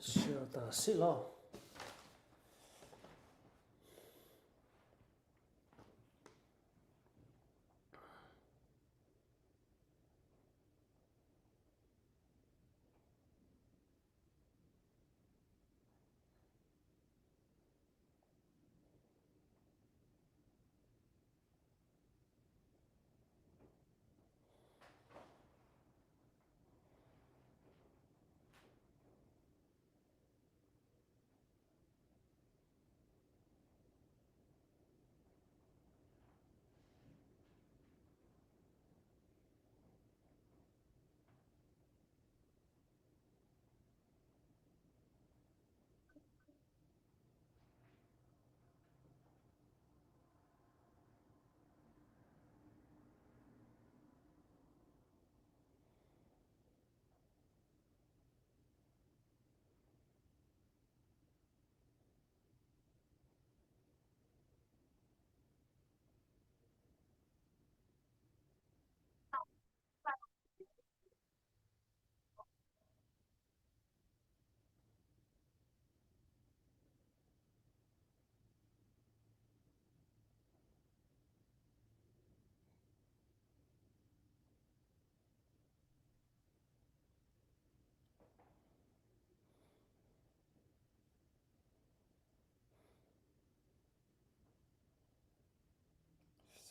Share ta si law.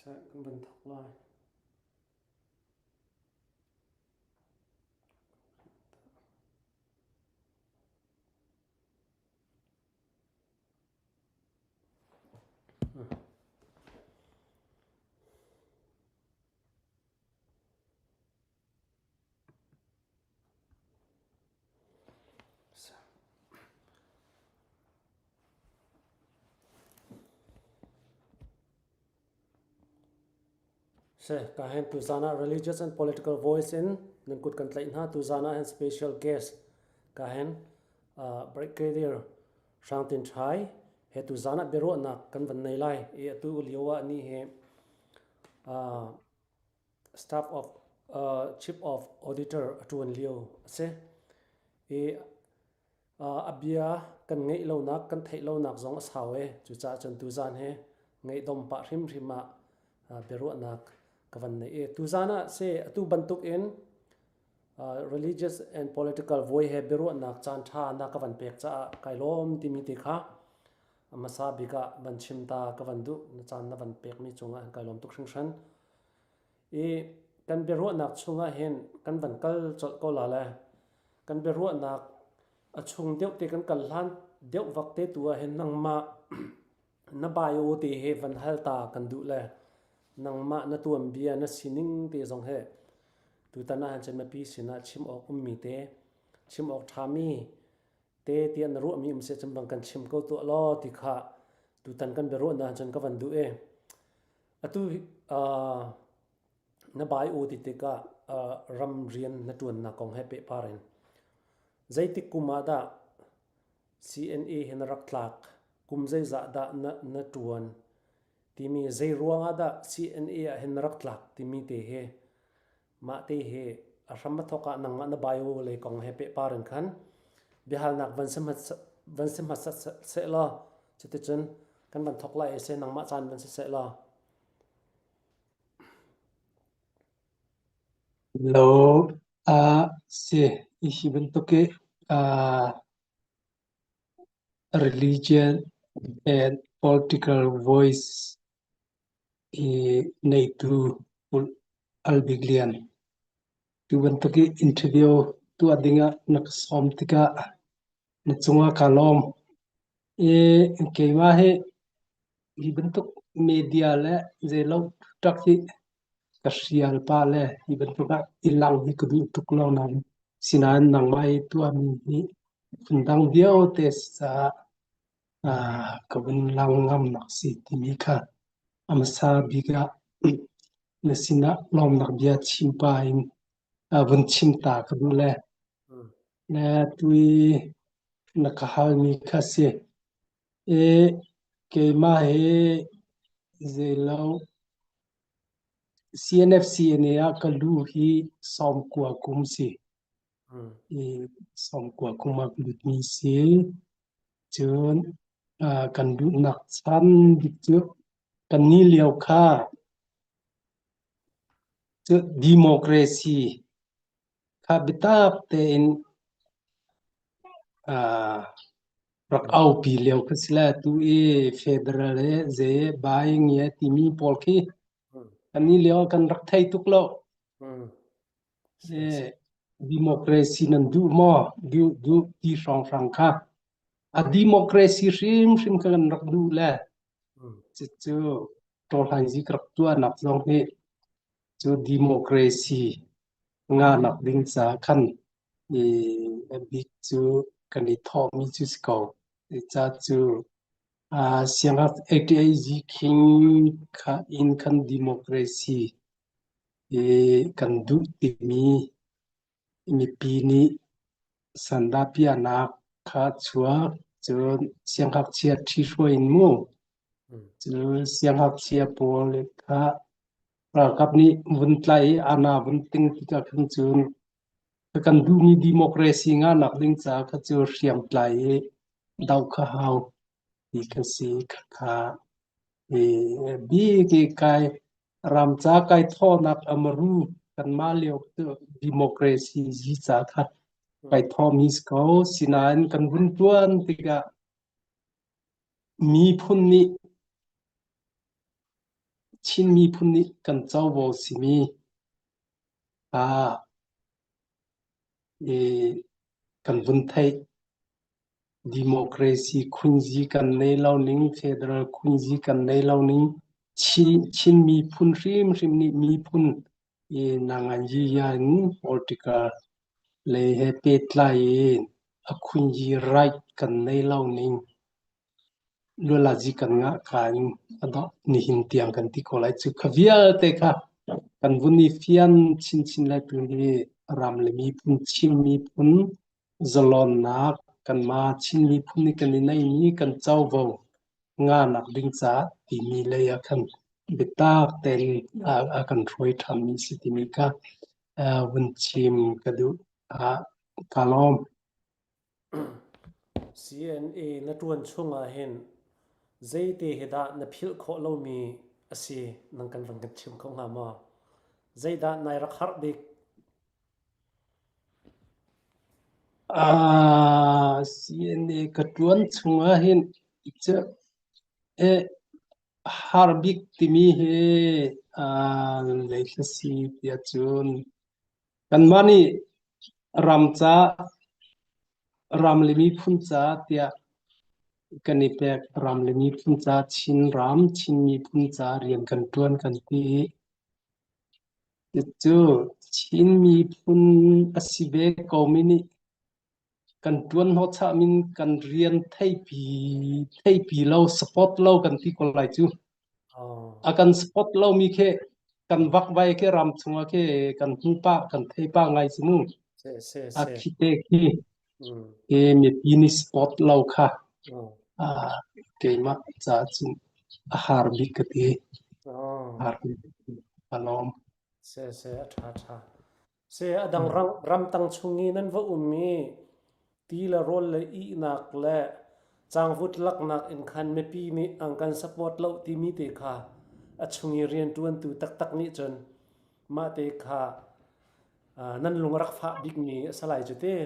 Seh kan van thok lai. Ka hen tuzan ah religious and political voice in nan kut kan tlaih hna. Tuzan ah hin special guest ka hen Brigadier Hrang Tin Ṭhai he tuzan ah biaruahnak kan van nei lai. I atu lio ah ni hi staff of chief of auditor a ṭuan lio a si. I A bia kan ngeih lonak, kan theih lonak zong a sau i cucaah cun tuzaan hi ngaihdom pah hrimhrim ah biaruahnak ka van nei i tuzaan ah si atu bantuk in religious and political voi he biaruahnak caan ṭha na ka van pek caah kai lawm timi te kha hmasa bik ah van chim ta ka van duh. Na caan na van pekmi cungah kai lawm tuk hringhran. I kan biaruahnak chungah hin kan van kal colh ko la le kan biaruahnak a chung deuh te kan kal hlan deuh vak te tu ah hin nangmah na bio te he van hal ta kan duh le nangmah na tuanbia na sining te zong he tutan ah hin cun mipi sinah chim awk ummi te chim awk ṭhami te tiah na ruahmi um seh cun bang kan chim ko tuah law ti kha tutan kan biaruahnak cun ka van duh e Atu na bai-u ti tikah ram rian na ṭuannak kong he pehpar in zeitik kum ah dah CNA hi na rak tlak, kum zeizah dah na, na ṭuan timi zei ruang ah dah CNA ah hin na rak tlak timi te hi mah te hi a hram a thawk ah nangmah na bio lei kong he pehpar in khan biahalnak van si van si hmasa seh law cuticun kan van thawk lai se nangmah caan van si seh law. Lo a si hi bantuk i religion and political voice i neitu Al Bik Lian. Tu bantuk i interview tuah dingah na ka sawm tikah na cungah kaa lawm. I keimah hi hi bantuk media le zeilo ṭak hi ka hrial pah le hi bantuk ah i lang hi ka duh tuk lo nain sinain nangmah i tuahmi hi phundang vialte si caah ka vun lang ngamnak si timi kha a hmasa bik ah na sinah lawmnak bia chim pah in vun chim ta ka duh le le tui na ka halmi kha si. I keimah hi zeilo CNFCNA ah ka lu hi 90 kum si. I 90 kum ah ka lutmi si. Cun kan duhnak chan bik cu kan ni lio kha cu democracy kha biatak tein rak aupi lio kha si le tu i federal he zei bai nge timi pawl khi kan ni lio kan rak thei tuk lo. Democracy nan duh maw? Duh duh ti hrawnghrang kha. A democracy hrimhrim kha kan rak duh le cucu ṭawhlanzi ka rak tuahnak zong hi cu democracy nganak ding caah khan i a bik cu kan i thawhmi cu si ko. Ca cu siangak 88 king kha in khan democracy i kan duh timi mipi nih sandahpiahnak kha chuak cun siangngakchia ṭhihruai in mu cu siangngakchia pawl kha ralkap nih vun tlaih i ana vun ting tikah khan cun kan duhmi democracy ngahnak ding caah kha cu hriamtlai i doh kha hau ti kha si kha i bik i kai ramca kai thawhnak amaru kanmah lio cu democracy zi ca kha kai thawhmi si ko sinain kan vun tuan tikah miphun nih Chin miphun nih kan covo simi kha i kan vun theih. Democracy khunzi kan nei lo ning, federal khunzi kan nei lo ning, Chin, Chin miphun hrimhrim nih miphun i nanganyi ya in political lei he pehtlai in a khunyi right kan nei lo ning Lualazi kan ngah ka in a dawh nihin tiang kan ti ko lai. Cu kha vialte kha kan vun i fian chinchin lai tu hi ram le miphun Chin miphun zalonnak kanmah Chin miphun nih kan i neihmi kan covo ngahnak ding caah timi lei ah khan biatak tein a kan hruai ṭhanmi si timi kha vun chim ka duh. Kaa lawm. CNA na ṭuan chungah hin zeite hi dah na philh khawh lomi a si nang kan van kan chim kho hnga maw? Zeidah nai rak harh bik? CNA ka ṭuan chungah hin cu har bik timi hi leithla si tiah cun Kanmah nih ram ca, ram le miphun ca tiah kan i pek. Ram le miphun ca, Chin ram, Chin miphun ca rian kan ṭuan kan ti i cucu Chin miphun a si ve komi nih kan ṭuan hnawhchah min kan rian theipi theipi lo support lo kan ti ko lai cu. Oh. A kan support lomi khi kan vakvai khi ram chungah khi kan hmu pah kan thei pah ngai cu mu. Se se A se. khi te khi Mm. khi mipi nih support lo kha Oh. ah keimah caah cun a har bik ka ti. Oh. Har bik ka lawm. Se se a ṭha ṭha. Se a dang ramtang chung i nan va um i ti le rawl le ihnak le cangvut laknak in khan mipi nih an kan support lo timi te kha a chung i rianṭuantu taktak nih cun mah te kha nan lung a rak fah bikmi a si lai cu te.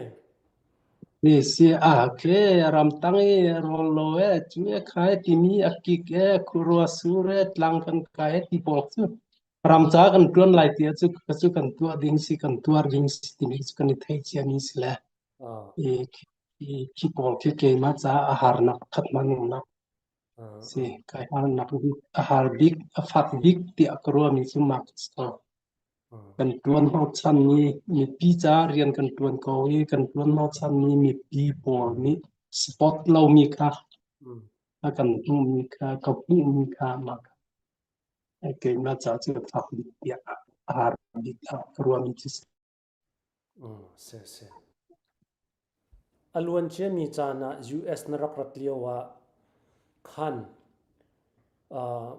Ni si a ke ramtang i rawl lo e cu e khai timi a kik e khurua sur e tlang kan kai e ti pawl cu Ramca kan ṭuan lai ti ahcun cu kan tuah ding si kan tuar ding si timi cu kan i theih ciami si le i khi pawl khi keimah caah a harnak pakhat hmanungnak si. Kai harnak bik, a har bik, a fak bik tiah ka ruahmi cu mah si ko. Kan ṭuan hnawhchanmi mipi caah rian kan ṭuan ko i kan ṭuan hnawhchanmi mipi pawl nih support lomi kha a kan hmuhmi kha ka hmuhmi kha mah Keimah ca cu fak bik tiah a har bik ah ka ruahmi cu si. Si si. A luan ciami caan ah US na rak rat lio ah khan uh,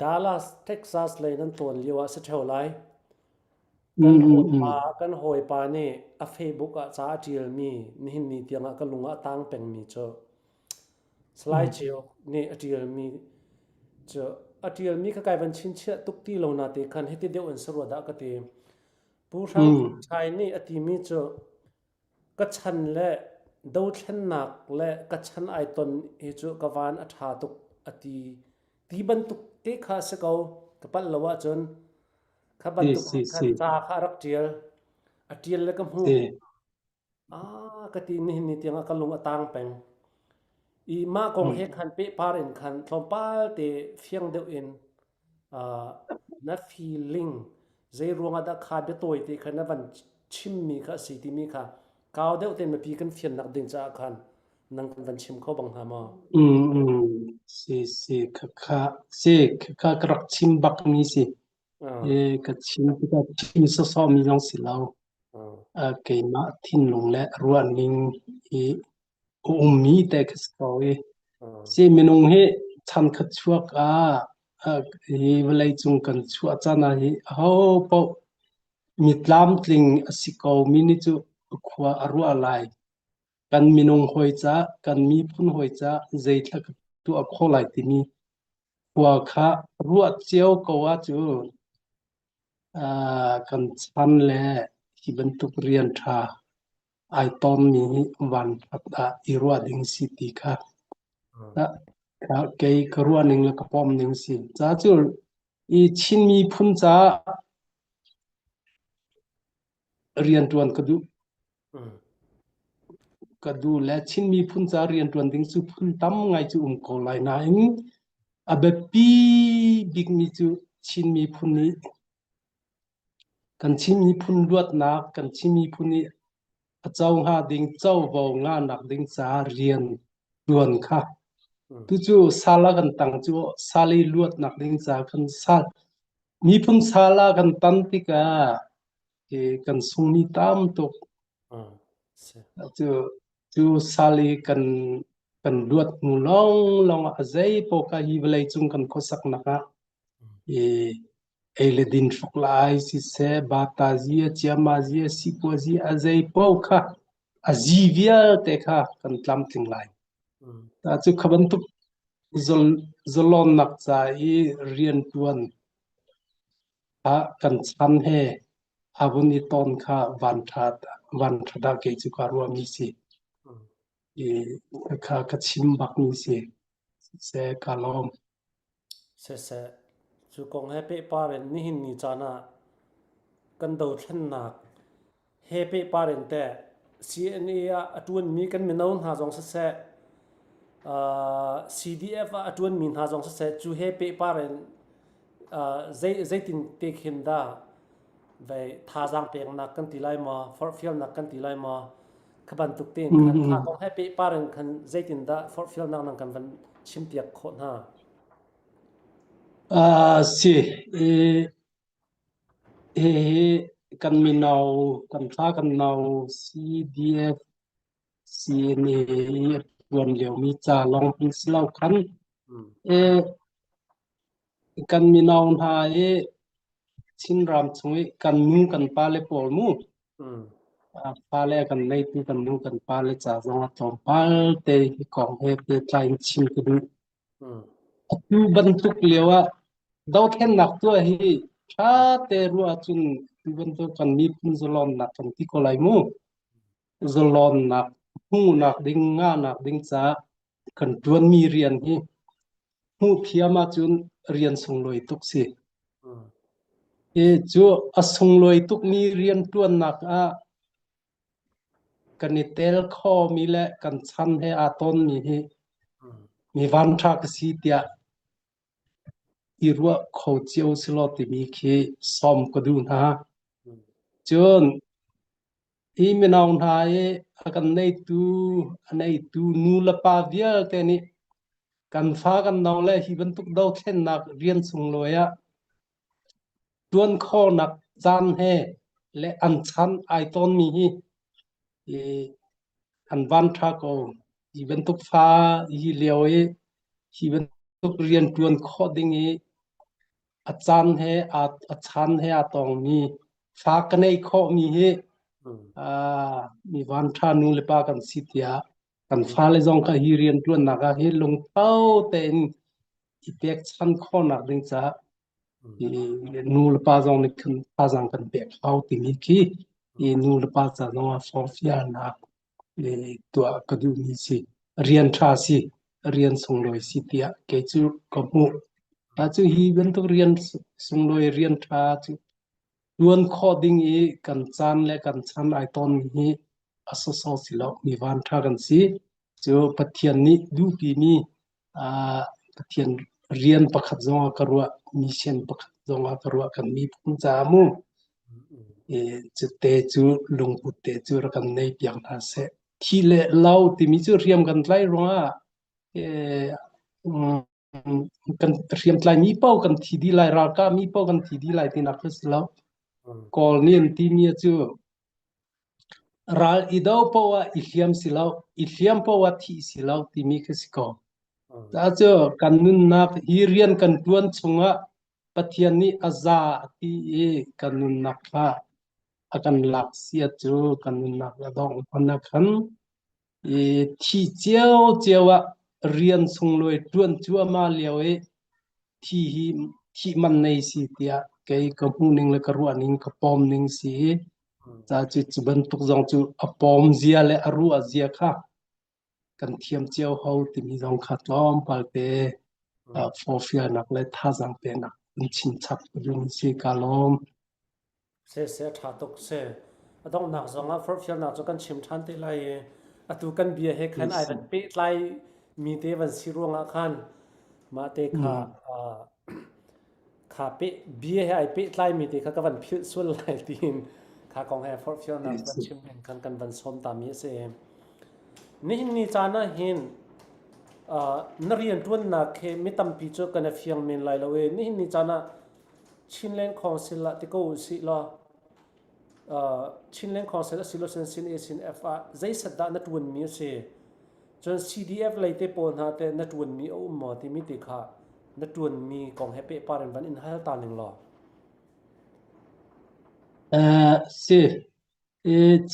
Dallas, Texas lei nan tlawn lio ah si ṭheo lai. Kan hawipa kan hawipa nih a Facebook ah ca a ṭialmi nihin ni tiangah ka lung ah a tang pengmi cu Salai Cio nih a ṭialmi cu a ṭialmi kha kai van chinchiah tuk ti lo na te khan hiti deuh in sarua dah ka ti. Pu Hrang Chai nih a timi cu ka chan le dothlennak le ka chan ai ton hi cu ka van a ṭha tuk a ti. Ti bantuk te kha a si ko. Ka palh lo ahcun kha Si bantuk si khan si ca kha a rak ṭial. A ṭial le ka hmuh. Si. Ah, ka ti nihin ni tiangah ka lung a tang peng. I mah kong he khan pehpar in khan tlawmpal te fiang deuh in uh, na feeling zei ruangah dah kha biatawi te kha na van chimmi kha a si timi kha kau deuh tein mipi kan fiannak ding caah khan nang kan van chim kho bang hnga maw? Mm, mm. Si si khakha si khakha ka rak chim bak mi si. E ka chim tikah chim sawsawh mi zong si lo. Keimah thinlung le ruahning i a ummi te ka si ko i si minung hi chan khat chuak ah hi vawlei cung kan chuah caan ah hi aho paoh mi tlamtling a si ko mi nih cu khua a ruah lai. Kan minung hawi ca, kan miphun hawi ca zeithla ka tuah khawh lai timi khua kha ruah cio ko ahcun kan chan le hi bantuk rian ṭha ai tawnmi hi vanṭhat ah i ruah ding si ti kha kei ka ruah ning le ka pom ning si. Ca cu i Chin miphun caah rianṭuan ka duh. Ka duh le Chin miphun caah rianṭuan ding cu phun tam ngai cu um ko lai nain a biapi bikmi cu Chin miphun nih kan Chin miphun luatnak, kan Chin miphun nih a co hnga ding covo ngahnak ding caah rian ṭuan kha tucu sal a kan tang cu sal i luatnak ding caah kan sal miphun sal a kan tan tikah kan sungmi tam tuk. Cu cu sal i kan kan luat hnu lawnglawng ah a zei paoh hi vawlei cung kan khuasaknak ah i ei le din hruk lai siseh, bata zia, ciama zia, sikua zia, a zei paoh kha a zi vialte kha kan tlamtling lai. Ta cu kha bantuk zalawnnak ca i riantuan ah kan chan he a vun i ton kha vanṭha dah kei cu ka ruahmi si. I kha ka chim bakmi si. Siseh ka lawm. Siseh, cu kong he pehpar in nihin ni caan ah kan dothlennak he pehpar in teh CNA ah a ṭuanmi kan mino hna zong siseh, CDF ah a ṭuanmi hna zong siseh, cu he pehpar in zeitin te khin dah vei thazaang peknak kan ti lai maw, forhfialnak kan ti lai maw, kha bantuk tein khan kha kong he pehpar in khan zeitindah forhfialnak nan kan van chimpiak khawh hna? Si i hihi kan mino kan thla kan no CDF CNA i a tuan liomi ca lawng hin si lo khan e kan mino hna i Chinram chung i kan nu kan pale pawl mu Fale a kan neitu kan nu kan pale ca zong ah tlawmpal te hi kong he pehtlai in chim ka duh. Atu bantuk lio ah dothlennak tuah hi ṭha te ruah ahcun atu bantuk kan miphun zalawnnak kan ti ko lai mu. Zalawnnak hmuhnak ding, ngahnak ding caah kan ṭuanmi rian hi hmuh thiam ahcun rian sunglawi tuk si. Hi cu a sunglawi tukmi rian ṭuannak ah kan i tel khomi le kan chan he aa tawnmi hi mi vanṭha ka si tiah i ruah kho cio si law timi khi sawm ka duh hna. Cun Hi mino hna i a kan neitu a neitu nu le pa vialte nih kan fa kan no le hi bantuk dothlennak rian sunglawi ah ṭuan khawhnak caan he le an chan ai tawnmi hi i an van ṭha ko. Hi bantuk fa hi lio i hi bantuk rian ṭuan khawh ding i a caan he a chan he aa tawngmi Fa ka nei khawhmi hi mi vanṭha nu le pa kan si tiah kan fale zong kha hi rianṭuannak ah hi lungtho tein i pekchan khawhnak ding caah nu le pa zong nih khan thazaang kan pek hau timi khi i nu le pa ca zong ah forhfialnak tuah ka duhmi si. Rian ṭha si, rian sunglawi si tiah kei cu ka hmuh. Cu hi bantuk rian sunglawi rian ṭha cu ṭuan khawh ding i kan caan le kan chan ai tawnmi hi a sawsawh si lo. Mi vanṭha kan si. Cu Pathian nih duhpimi Pathian rian pakhat zong ah ka ruah, mission pakhat zong ah ka ruah kan miphun caah mu. Cute cu lungput te cu rak kan nei piak hna seh. Thi le lo timi cu hriam kan tlaih ruangah kan hriamtlai mi paoh kan thi dih lai, ralkah mi paoh kan thi dih lai tinak cu si lo. Kawl nih an timi cu ral i do paoh ah i hliam si lo, i hliam paoh ah thih si lo timi khi si ko. Ca cu kan nunnak hi rian kan ṭuan chungah Pathian nih a za a ti i kan nunnak kha a kan lak sia cu kan nunnak a dongh hmanh ah khan i thi ciocio ah rian sunglawi ṭuan cuahmah lio i thi hi thih man nei si tiah kei ka hmuh ning le ka ruah ning ka pawm ning si i ca cu cu bantuk zong cu a pawm zia le a ruah zia kha kan thiam cio ho timi zong kha tlawmpal te forhfialnak le thazaang peknak in chinchap ka duh si ka lawm. Siseh ṭha tuk si. A donghnak zongah forhfialnak cu kan chim ṭhan te lai i atu kan bia he khan ai van pehtlai mi te van si ruangah khan mah te kha kha peh bia he ai pehtlai mi te kha ka van philh sual lai tiin kha kong he forhfialnak van chim ding khan kan van sawm ta mi a si. Nihin ni caan ah hin na rianṭuannak he mi tampi cu kan i fiang men lai lo i nihin ni caan ah Chinland Council ah ti ko usih law Chinland Council asilo sin sin A sin F ah zeiset dah na ṭuanmi a si? Cun CDF lei te pawl hna teh na ṭuanmi a um maw timi ti kha na ṭuanmi kong he pehpar in van in hal ta ning law. Si.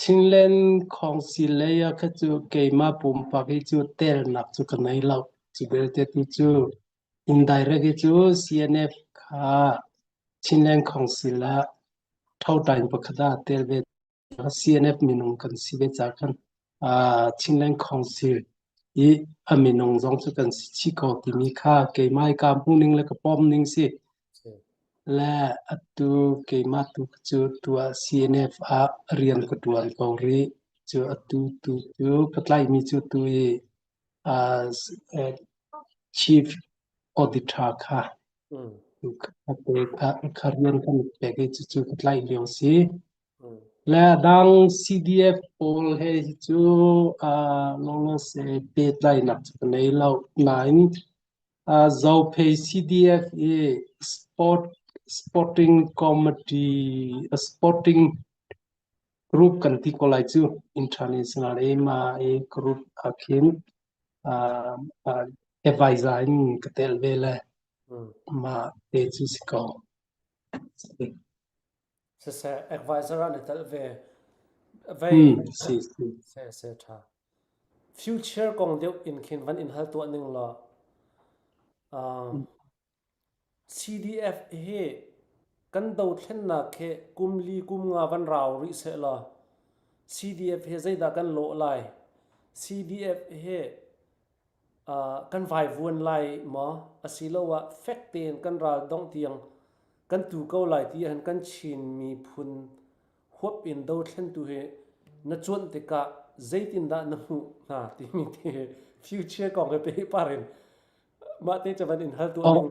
Chinland Council lei ah kha cu keimah pumpak hi cu telnak cu ka nei lo. Cu belte tu cu Indirect hi cu CNF kha Chinland Council ah thotain pakhat ah tel ve. CNF minung kan si ve ca khan Chinland Council i a minung zong cu kan si chih ko timi kha keimah i kaa hmuh ning le ka pom ning si. Le atu keimah tu cu tuah CNF ah rian ka ṭuan ko rih. Cu atu tu cu ka tlaihmi cu tu i Chief Auditor kha kha rian kan pek i cucu ka tlaih lio si. Le dang CDF pawl he hi cu lawlawse pehtlainak cu ka nei lo. Nain Zophei CDF i sport sporting committee sporting Group kan ti ko lai cu international ema i group ah khin advisor in ka tel ve le mah te cu si ko. Siseh advisor ah na tel ve. Vei Si si. Se se tha. Future kong deuh in khin van in hal tuah ning law CDF hi kan dothlennak hi kum li kum nga van rau rih sehlaw CDF hi zeidah kan lawh lai? CDF hi kan vaivuan lai maw? Asiloah fek tein kan ral dongh tiang kan tu ko lai ti ahhin kan Chin miphun huap in dothlentu hi na cuanh tikah zeitindah na hmuh hna timi te future kong he pehpar in Mah te cu van in hal tuah ding.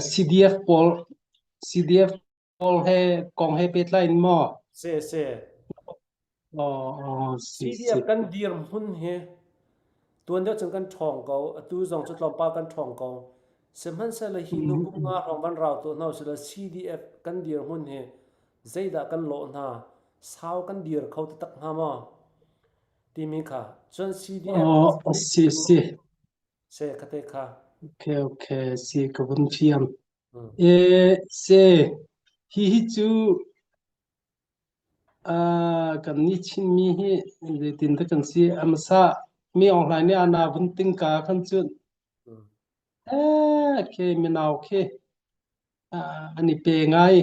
CDF pawl CDF pawl he kong he pehtlai in maw? Si si. Oh, si CDF kan dir hmun hi tuan deuh cun kan ṭhawng ko. Atu zong cu tlawmpal kan ṭhawng ko. Sihmanhsehlaw hi hnu kum nga hrawng van rau tuah hna usih law CDF kan dir hmun hi zeidah kan lawh hna? Sau kan dir kho taktak hnga maw? Timi kha. Cun CDF Oh, si si. Se khate kha. Okay, okay, si ka vun fiang. E, se, hi hi cu Kan nih Chinmi hi zeitindah kan si? A hmasa mi Aung Hlaing nih ana vun ting ka khan cun eh khi mino khi an i pe ngai.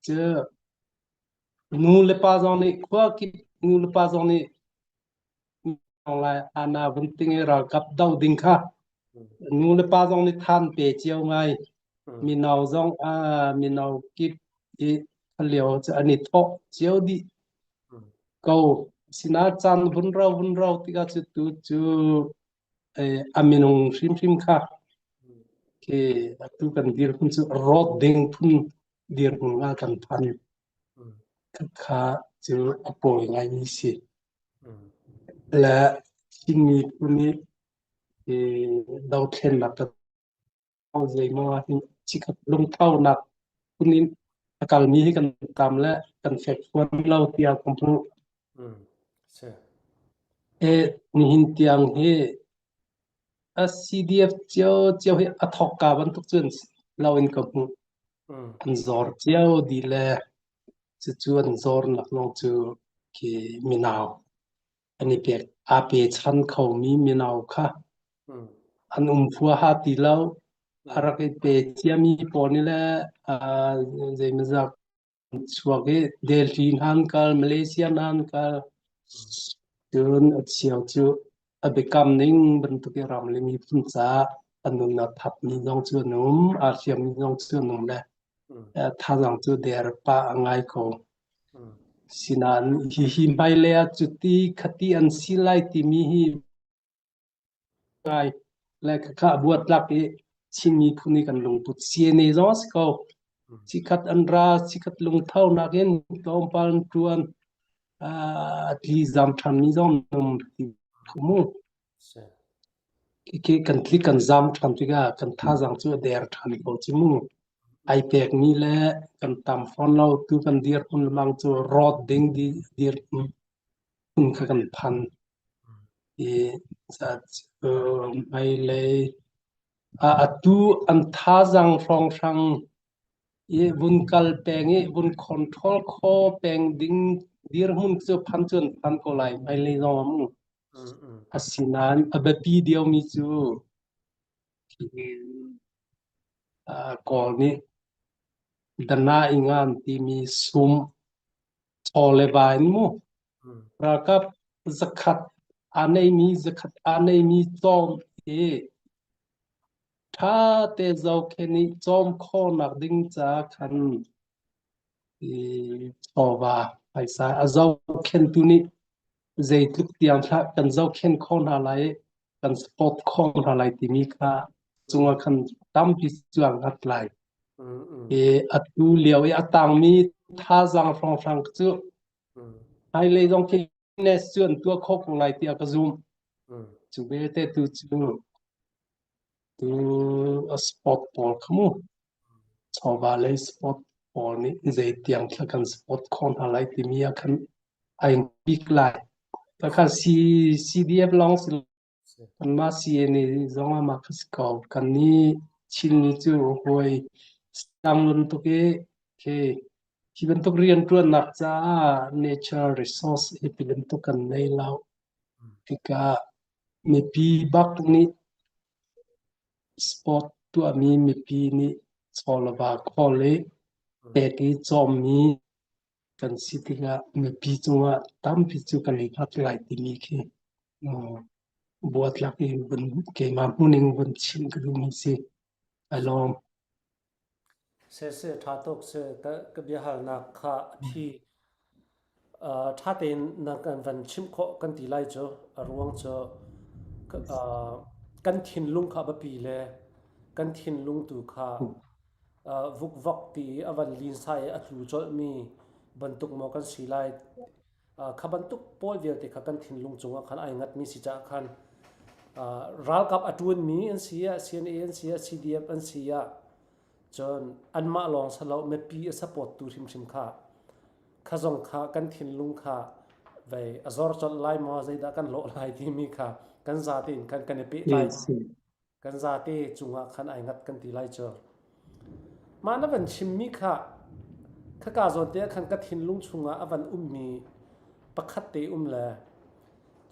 Cu nu le pa zong nih khua kip nu le pa zong nih Aung Hlaing ana vun ting i ralkap do ding kha nu le pa zong nih than pe cio ngai. Mino zong mino kip i lio cu an i thawh cio dih ko. Sinain caan vun rau vun rau tikah cu tu cu a minung hrimhrim kha khi atu kan dirhmun cu rawt ding phun dirhmun ah kan phan. Kha cu a pawi ngaimi si. Le Chin miphun nih dothlennak kan zeimaw ah hin chikkhat lungthonak phun in a kalmi hi kan tam le kan fekfuan lo tiah ka hmuh. E nihin tiang hi a CDF cio cio hi a thawkka bantuk cun lo in ka hmuh. An zor cio dih le cucu an zornak lawng cu khi mino an i pek aa pechan khomi mino kha an um huaha ti lo. A rak i pe ciami pawl nih le zeimawzat chuak i Delhi hna an kal, Malaysia hna an kal. Cun a cheu cu a biakam ning bantuk i ram le miphun caah a nun a thapmi zong cu an um, aa hliammi zong cu an um le thazaang cu der pah a ngai ko. Sinain hihi hmailei ah cuti khati an si lai timi hi ngai le khakha a buatlak i Chin miphun i kan lungput CNA zong a si ko. Chikhat an ra, chikhat lungtho nakin tlawmpal an ṭuan, a tli zam ṭhanmi zong an um ti mu. Khi kan tlik kan zam ṭhan tikah kan thazaang cu a der ṭhan ko ci mu. Ai pekmi le kan tam fawn lo tu kan dirhmun lemang cu rawt ding dirhmun kha kan phan. I hmailei atu an thazaang hrawnghrang i vun kal peng i vun control kho peng ding dirhmun cu phan cu an phan ko lai hmailei zong ah mu. Asinain a biapi deuhmi cu Kawl nih Dana-ingan timi sum chaw le va in mu ralkap zakhat aa neimi zakhat aa neimi cawm hi ṭha te zohkhenh i cawm khawhnak ding ca khan chawva phaisa a zohkhenhtu nih zeitluk tiang thlah kan zohkhenh khawh hna lai kan support khawh hna lai timi kha cungah khan tampi cu an hngat lai. I atu lio i a tangmi thazaang hrawnghrang cu hmailei zong khi nes cu an tuah khawh ko lai tiah ka zumh. Cu belte tu cu tu a sport pawl kha mu chawva lei sport pawl nih zeitiang thla kan sport khawh hna lai timi ah khan ai bik lai. Takha CDF lawng si kanmah CNA zong ah mah kha si ko. Kan nih Chinmi cu hawi sang bantuk i khi hi bantuk rianṭuannak caah natural resource hi ti bantuk kan nei lo. Tikah mipi bak nih sport tuahmi mipi nih chaw le va khawl i pek i cawmmi kan si tikah mipi cungah tampi cu kan i hngat lai timi khi buatlak in vun keimah hmuhning vun chim ka duhmi si. Ai lawm. Sese ṭha tuk si ka biahalnak kha a phi ṭha tein na kan van chimh khawh kan ti lai cu a ruang cu kan thinlung kha a biapi le kan thinlung tu kha vukvok ti i a van linsa i a tlu colhmi bantuk maw kan si lai. Kha bantuk pawl vialte kha kan thinlung cungah khan ai ngatmi si caah khan ralkap a ṭuanmi an si ah CNA an si ah CDF an si ah cun anmah lawng si lo mipi a support tu hrimhrim kha kha zong kha kan thinlung kha vei a zor colh lai maw zeidah kan lawh lai timi kha kan zate in khan kan i pehtlai kan zate cungah khan ai ngat kan ti lai cu. Mah na van chimmi kha kha. Khaka zawn te ah khan ka thinlung chungah a van ummi pakhat te um le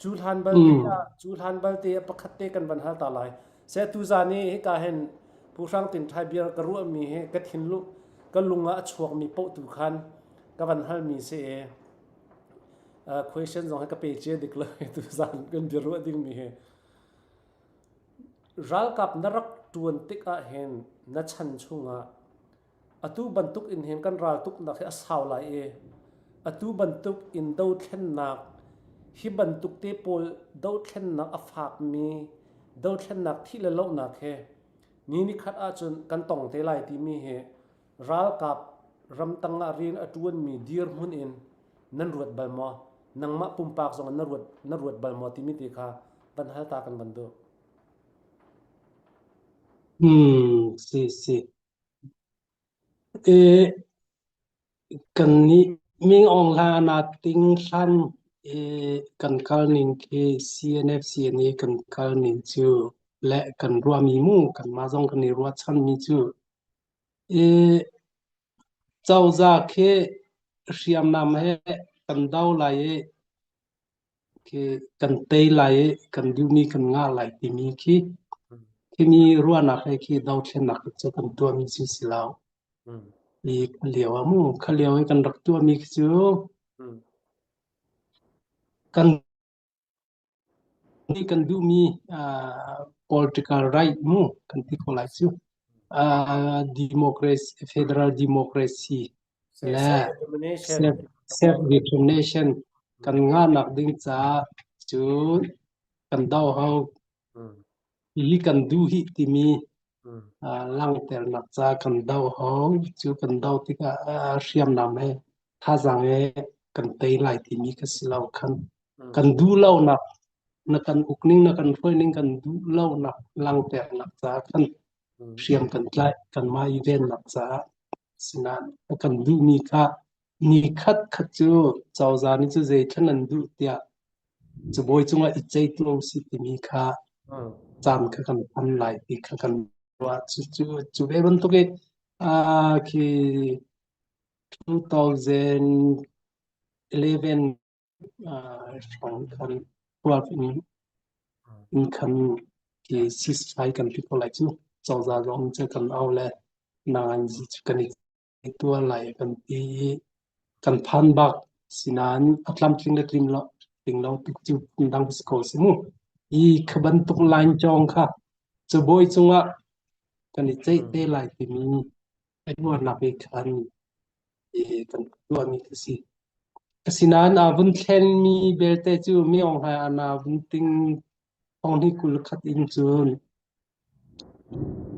cu hlan balte ah cu hlan balte ah pakhat te kan van hal ta lai. Se tuzan i hika hin Pu Hrang Tin Thai bia ka ruahmi hi ka thinlung ka lung ah a chuakmi paoh tu khan ka van halmi si i question zong hi ka pe cia dik lo tuzan kan bia ruah dingmi hi. Ralkap na rak ṭuan tik ahhin na chan chungah atu bantuk in hin kan raltuknak hi a sau lai i atu bantuk in dothlennak hi bantuk te pawl dothlennak a fakmi dothlennak thih le lohnak he ni nikhat ahcun kan tong te lai timi hi ralkap ramtang ah rian a ṭuanmi dirhmun in nan ruat bal maw? Nangmah pumpak zong in na ruat bal maw timi te kha van hal ta kan van duh. Hmm, si si. E, kan nih Ming Aung Hlaing na ting hlan e kan kal ning khi CNF CNA kan kal ning cu le kan ruahmi mu kanmah zong kan i ruahchanmi cu e cozah khi hriamnam he kan do lai i khi kan tei lai i kan duhmi kan ngah lai timi khi khimi ruahnak he khi dothlennak cu kan tuahmi cu si lo. I kha lio ah mu kha lio i kan rak tuahmi khi cu kan nih kan duhmi political right mu kan ti ko lai cu. Democracy, federal democracy le self determination kan ngahnak ding caah cun kan do hau. Hi kan duh hi timi langhternak ca kan do hau. Cu kan do tikah hriamnam he thazaang he kan tei lai timi kha si lo khan. Kan duh lonak na kan ukning na kan hruaining kan duh lonak langhternak caah khan hriam kan tlaih kanmah i vennak caah sinain a kan duhmi kha ni khat khat cu cozah nih cu zei thlen an duh tiah cabawi cungah i ceih tuah usih timi kha caan kha kan phan lai ti kha kan ruah. Cu cu cu ve bantuk i khi 2011 hrawng khan 12 in in khan khi ceasefire kan ti ko lai cu. Cozah zong cu kan au le nanganzi cu kan i tuah lai kan ti i kan phan bak. Sinain a tlamtling le tling lo tling lo tuk cu phundang si ko si mu. Hi kha bantuk line cawng kha cabawi cungah kan i ceih te lai timi ruahnak i khan kan tuahmi khi si. Asinain aa vun thlenmi belte cu Myo Hlaing ah naa vun ting 2021 in cun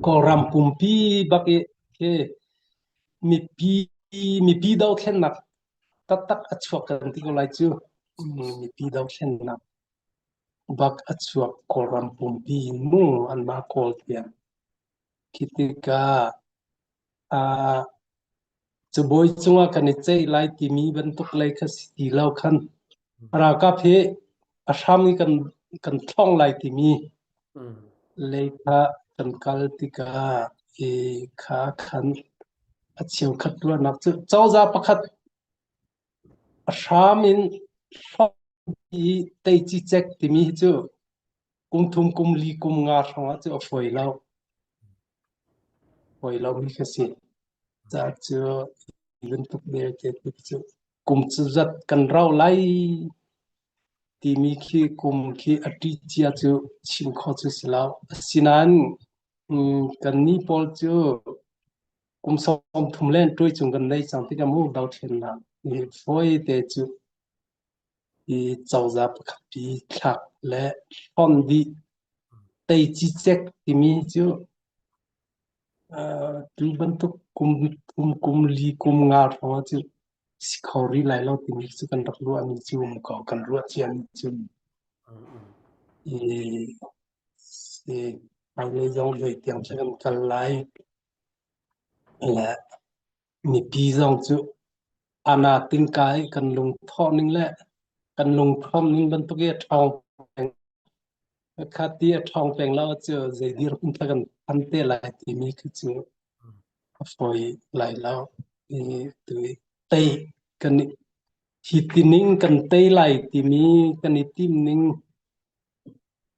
Kawlram pumpi bak i khi mipi mipi dothlennak taktak a chuak kan ti ko lai cu. Mipi dothlennak bak a chuak Kawlram pumpi in mu anmah Kawl tiang. Khi tikah Cabuai cungah kan i ceih lai timi bantuk lei kha si ti lo khan ralkap hi a hram i kan thlong lai timi lei kha kan kal tikah i kha khan a cheukhat ruahnak cu cozah pakhat a hram in hlong i tei cicek timi hi cu kum thum kum li kum nga hrawng ah cu a fawi lo. Fawi lomi kha si. Ca cu bantuk belte tu cu kum cu zat kan rau lai timi khi kum khi a ṭi cia cu chim khawh cu si lo. Asinain kannih pawl cu kum 30 le ṭuai cung kan nei cang tikah mu dothlennak hi fawi te cu hi cozah pakhat pi thlak le hlonh dih tei cicek timi cu tu bantuk kum kum kum li kum nga hrawng cu si kho rih lai lo timi cu kan rak ruahmi cu um ko kan ruah ciami cu i si hmailei zong zei tiang cu kan kal lai le mipi zong cu ana tingka i kan lungthawh ning le kan lungthlawm ning bantuk i a ṭhawng peng kha ti a ṭhawng peng lo cu zei dirhmun kha kan phan te lai timi khi cu a fawi lai lo i tu. Tei kan i hi tining kan tei lai timi kan i tim ning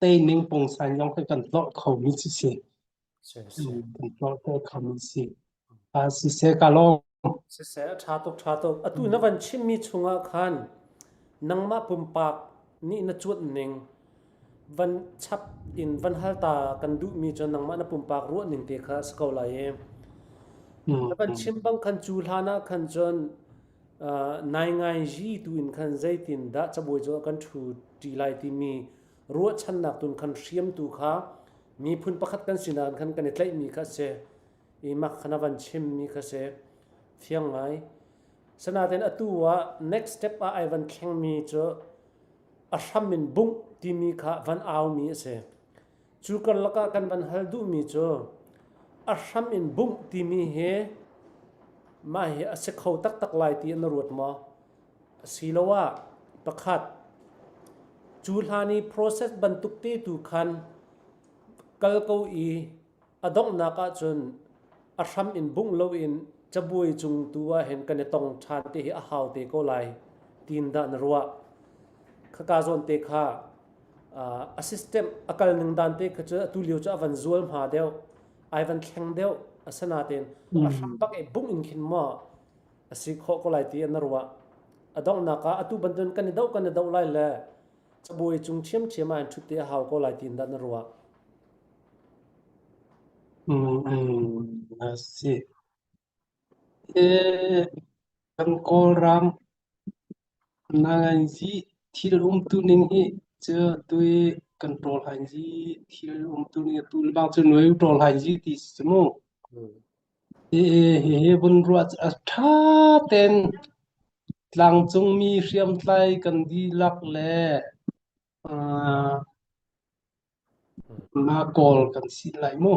tei ning pungsan zong khi kan tlawh khomi cu si. Kan tlawh te khomi si. A siseh ka lawm. Siseh, a ṭha tuk, ṭha tuk. Atu na van chimmi chungah khan nangmah pumpak nih na cuanh ning van chap in van hal ta kan duhmi cu nangmah na pumpak ruah ning te kha a si ko lai i na van chim bang khan cu hlan ah khan cun naingai tu in khan zeitin dah cabuai cu kan ṭhu ṭi lai timi ruahchannak tun khan hriamtu kha miphun pakhat kan si nain khan kan i tlaihmi kha a si i mak kha na van chimmi kha si fiang ngai. Sanaten atu ah next step ah ai van thlengmi cu a hram in bungh timi kha van aumi a si. Cu karlak ah kan van hal duhmi cu a hram in bungh timi hi mah hi a si kho taktak lai ti na ruat maw? Asiloah pakhat cu hlan i process bantuk te tu khan kal ko i A donghnak ahcun a hram in bungh loin cabuai cung tu ah hin kan i tong ṭhan te hi a hau te ko lai tiin dah na ruah. Khaka zawn te kha a system a kal ning dan te kha cu atu lio cu a van zual hma deuh, ai van thleng deuh asinain a hram bak i bungh in khin maw a si khawh ko lai ti na ruah. A donghnak ah atu bantukin kan i doh kan i doh lai le cabuai cung ṭhiamṭhiam ah hin ṭhut te a hau ko lai tiin dah na ruah. A si. Kan Kawlram nanganzi thil umtu ning hi cu tui kan ṭawl hainzi thil umtu ning atu le bang cu nuai ṭawl hainzi ti si cu mu. Hihi vun ruah cu a ṭha tein tlangcungmi hriamtlai kan dihlak le Na Kawl kan si lai mu.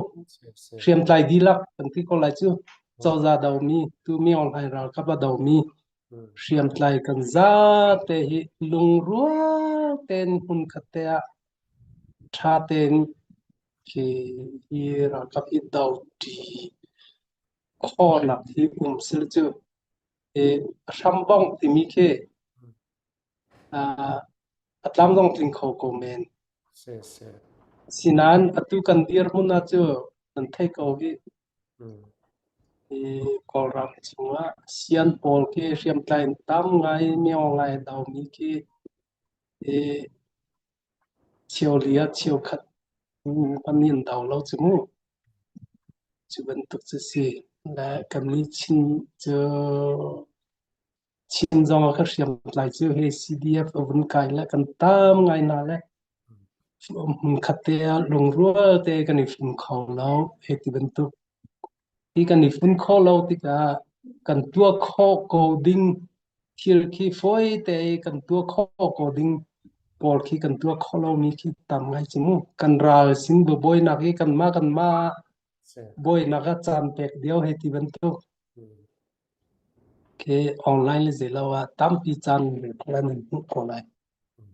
Hriamtlai dihlak kan ti ko lai cu. Cozah domi, tu Myo Hlaing ralkap a domi hriamtlai kan zate hi lungrual tein hmunkhat te ah ṭha tein hi, hi ralkap hi do ṭi khawhnak hi um sil cu. Hi hrambongh timi khi A tlam zong tling kho ko men. Sinain atu kan dirhmun ah cu nan thei ko hih. Hi Kawlram chungah sian pawl khi hriamtlai in tam ngai myo ngai a domi khi hi cheuli ah cheukhat kan in do lo cu mu. Cu bantuk cu si. Le kannih Chin cu Chin zong ah ka hriamtlai cu hei CDF a vun kai le kan tam ngai hna le hmunkhat te ah lungrual te kan i fun kho lo hei ti bantuk. Hi kan i fun kho lo tikah kan tuah khawh ko ding thil khi fawi te i kan tuah khawh ko ding pawl khi kan tuah khawh lomi khi tam ngai cu mu. Kan ral sin buabuainak hi kanmah kanmah buainak ah caan pek dio hei ti bantuk. Khi online le zeilo ah tampi caan nan hmuh ko lai.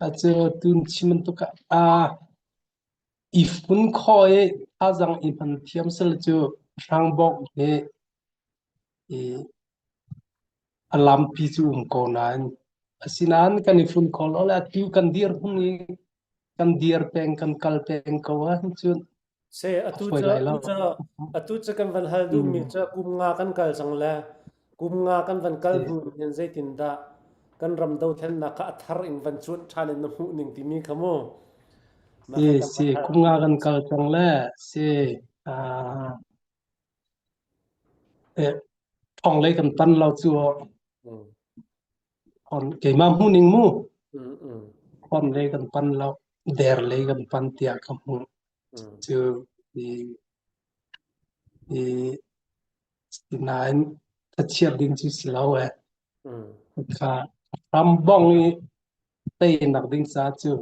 Acu tun chim bantuk ah i fun khawh i thazaang i hman thiam sel cu hrangbawk hi i a lampi cu um ko nain asinain kan i fun kho lo le atu kan dir hmun i kan dir peng kan kal peng ko ahcun Se atu cu atu cu atu cu kan van hal duhmi cu kum nga kan kal cang le kum nga kan van kal hnu hin zeitindah kan ram dothlennak kha a thar in van cuanh ṭhan in na hmuh ning timi kha mu. Si si kum nga kan kal cang le si thong lei kan tan lo cu keimah hmuh ning mu thong lei kan pan lo der lei kan pan tiah ka hmuh. Cu i i nain thlachiat ding cu si lo eh. Kha rambong i teinak ding ca cu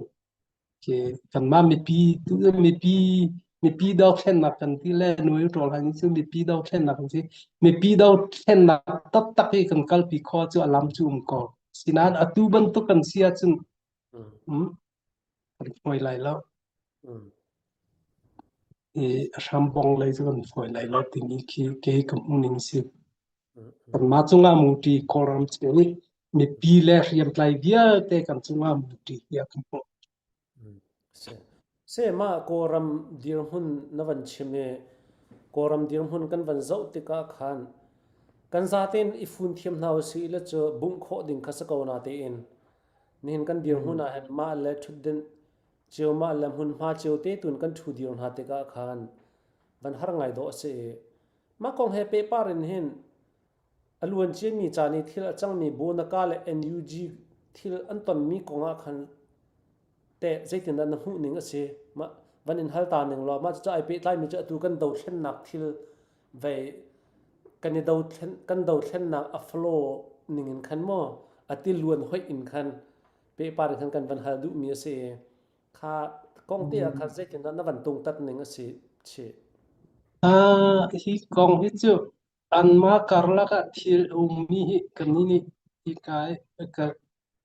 khi kanmah mipi tu mipi mipi dothlennak kan ti le nuai ṭawl han cu mipi dothlennak kan si. Mipi dothlennak taktak i kan kalpi khawh cu a lam cu um ko. Sinain atu bantuk kan si ahcun kan fawi lai lo. I a hrambong lei cu kan fawi lai lo timi khi kei ka hmuh ning si. Kanmah cungah muṭi Kawlram chung i mipi le hriamtlai vialte kan cungah muṭi tiah kan hmuh. Se mah Kawlram dirhmun na van chim i Kawlram dirhmun kan van zoh tikah khan kan zatein i fun thiam hna usih le cu bungh khawh ding kha si ko na tein nihin kan dirhmun ah hin mah le ṭhutdenh cio mah le hmunhma cio te tun kan ṭhu dir hna tikah khan van har ngai dawh a si i mah kong he pehpar in hin a luan ciami caan i thil a cangmi Bonaka le NUG thil an tonmi kong ah khan teh zeitindah na hmuh ning a si? Mah van in hal ta ning law mah cucu ai pehtlaimi cu atu kan dothlennak thil vei kan i dothlen kan dothlennak a flow ning in khan maw a tiluan hoih in khan pehpar in khan kan van hal duhmi a si i kha kong te ah khan zeitindah na van tungtat ning a si chih? Ah, hi kong hi cu anmah karlak ah thil a ummi hi kannih nih hika i ka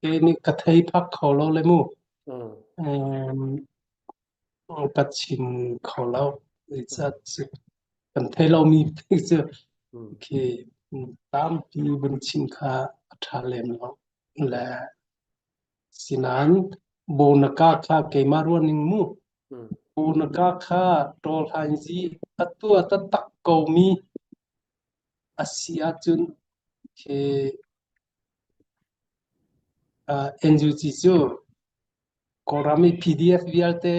kei nih ka thei phak kho lo le mu. Um, ka chim kho lo. Zeicah cu kan thei lomi cu khi tampi vun chim kha a ṭha lem lo. Le sinain bonaka kha keimah ruahning mu. Bonaka kha ṭawlhainzi a tuah taktak komi a si ahcun khi NUG cu Kawlram i PDF vialte,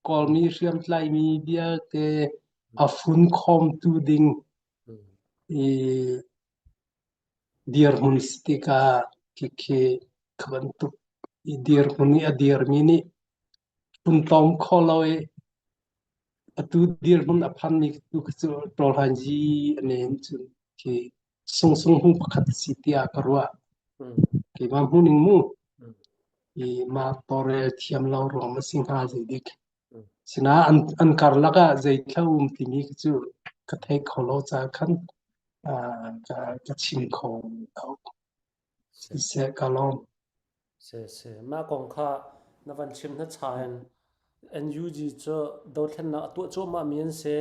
Kawlmi hriamtlaimi vialte a funkhawmtu ding i dirhmun si tikah khikhi kha bantuk i dirhmun i a dirmi nih funtom kho lo i atu dirhmun a phanmi tu khi cu ṭawlhainzi a nen cun khi sungsung hung pakhat a si tiah ka ruah. Keimah hmuhning mu i mah tawlrel thiam lo ruang a si hnga zeidik. Sinain an, an karlak ah zeithla um timi khi cu ka thei kho lo caah khan uh, ka, ka chim kho lo. Siseh ka lawm. Si si. Mah kong kha na van chim na cha in NUG cu dothlennak a tuah cuahmah mi an si.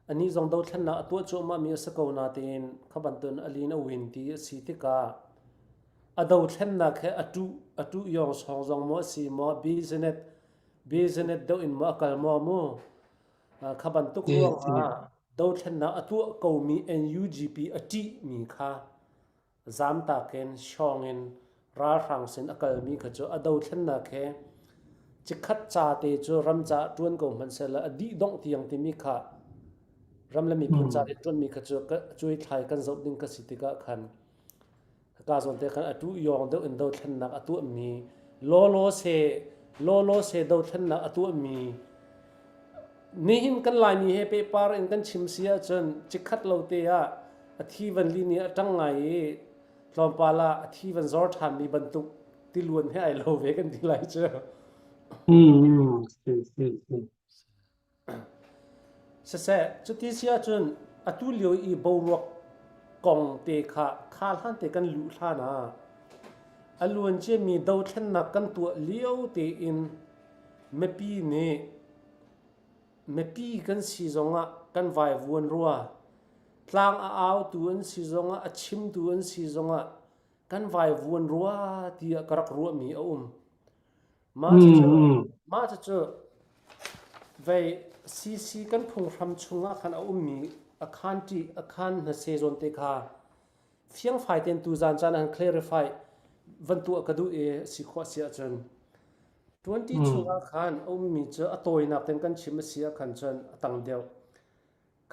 Anih zong dothlennak a tuah cuahmah mi a si ko natein kha bantukin a lin a win ti a si tikah a dothlennak he a tuh a tuh yawng sawng zong maw a si maw business business deuh in maw a kal maw mu kha bantuk ruangah dothlennak a tuah komi NUGP a ṭihmi kha Zamtak in hrawng in ralhrang sin a kalmi kha cu a dothlennak he chikkhat ca te cu ram caah ṭuan ko hmanh sehlaw a dih dongh tiang timi kha ram le miphun ca i ṭuanmi kha cu cuaithlai kan zoh ding ka si tikah khan ka zawn te khan atu yawng deuh in dothlennak a tuahmi lawlaw se lawlaw se dothlennak a tuahmi nihin kan Laimi he pehpar in kan chim si ahcun chikkhat lo te ah a thi van lin i a ṭang ngai i tlawmpal ah a thi van zor ṭhanmi bantuk tiluan he ai lo ve kan ti lai cu. Mm, si, si, si. Siseh, cuti si ahcun atu lio i boruak kong te kha kha hlan te kan luh hlan ah a luan ciami dothlennak kan tuah lio tein mipi nih mipi kan si zongah kan vaivuan rua Tlang a autu an si zongah, a chimtu an si zongah kan vaivuan rua tiah ka rak ruahmi a um. Mah cucu, mah cucu vei CC kan phunghram chungah khan a ummi a khan ṭi a khan hnase zawn te kha fiangfai tein tuzan caan han clarify van tuah ka duh i si khawh si ahcun 20 chungah khan a ummi cu a tawinak tein kan chim a si ah khan cun a tang deuh.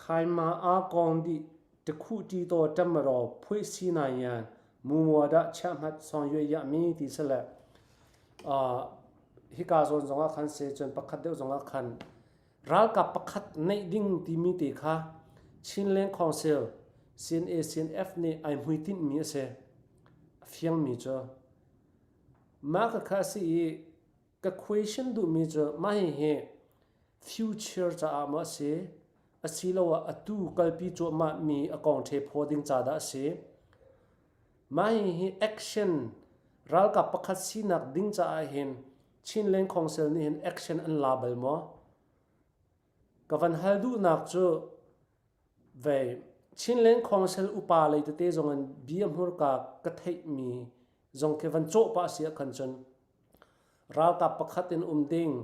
Khaima aa kawng dih tikhuh ṭi taw ṭamaraw phuih si naian mumua dah chiahmat sawng yue yahmi ti si le hika zawn zongah khan se cun pakhat deuh zongah khan ralkap pakhat neih ding timi te kha Chinland Council CNA CNF nih ai hmuitinhmi a si. A fiangmi cu mah ka kha a si i ka question duhmi cu mah hihi future caah maw a si asiloah atu kalpi cuahmahmi a kong ṭhe phaw ding ca dah a si? Mah hihi action ralkap pakhat sinak ding caah hin Chinland Council nih hin action an la bal maw? Ka van hal duhnak cu vei. Chinland Council upa lei tete zong in bia hmurka ka theihmi zong khi van cawh pah si ahkhan cun ralkap pakhat in um ding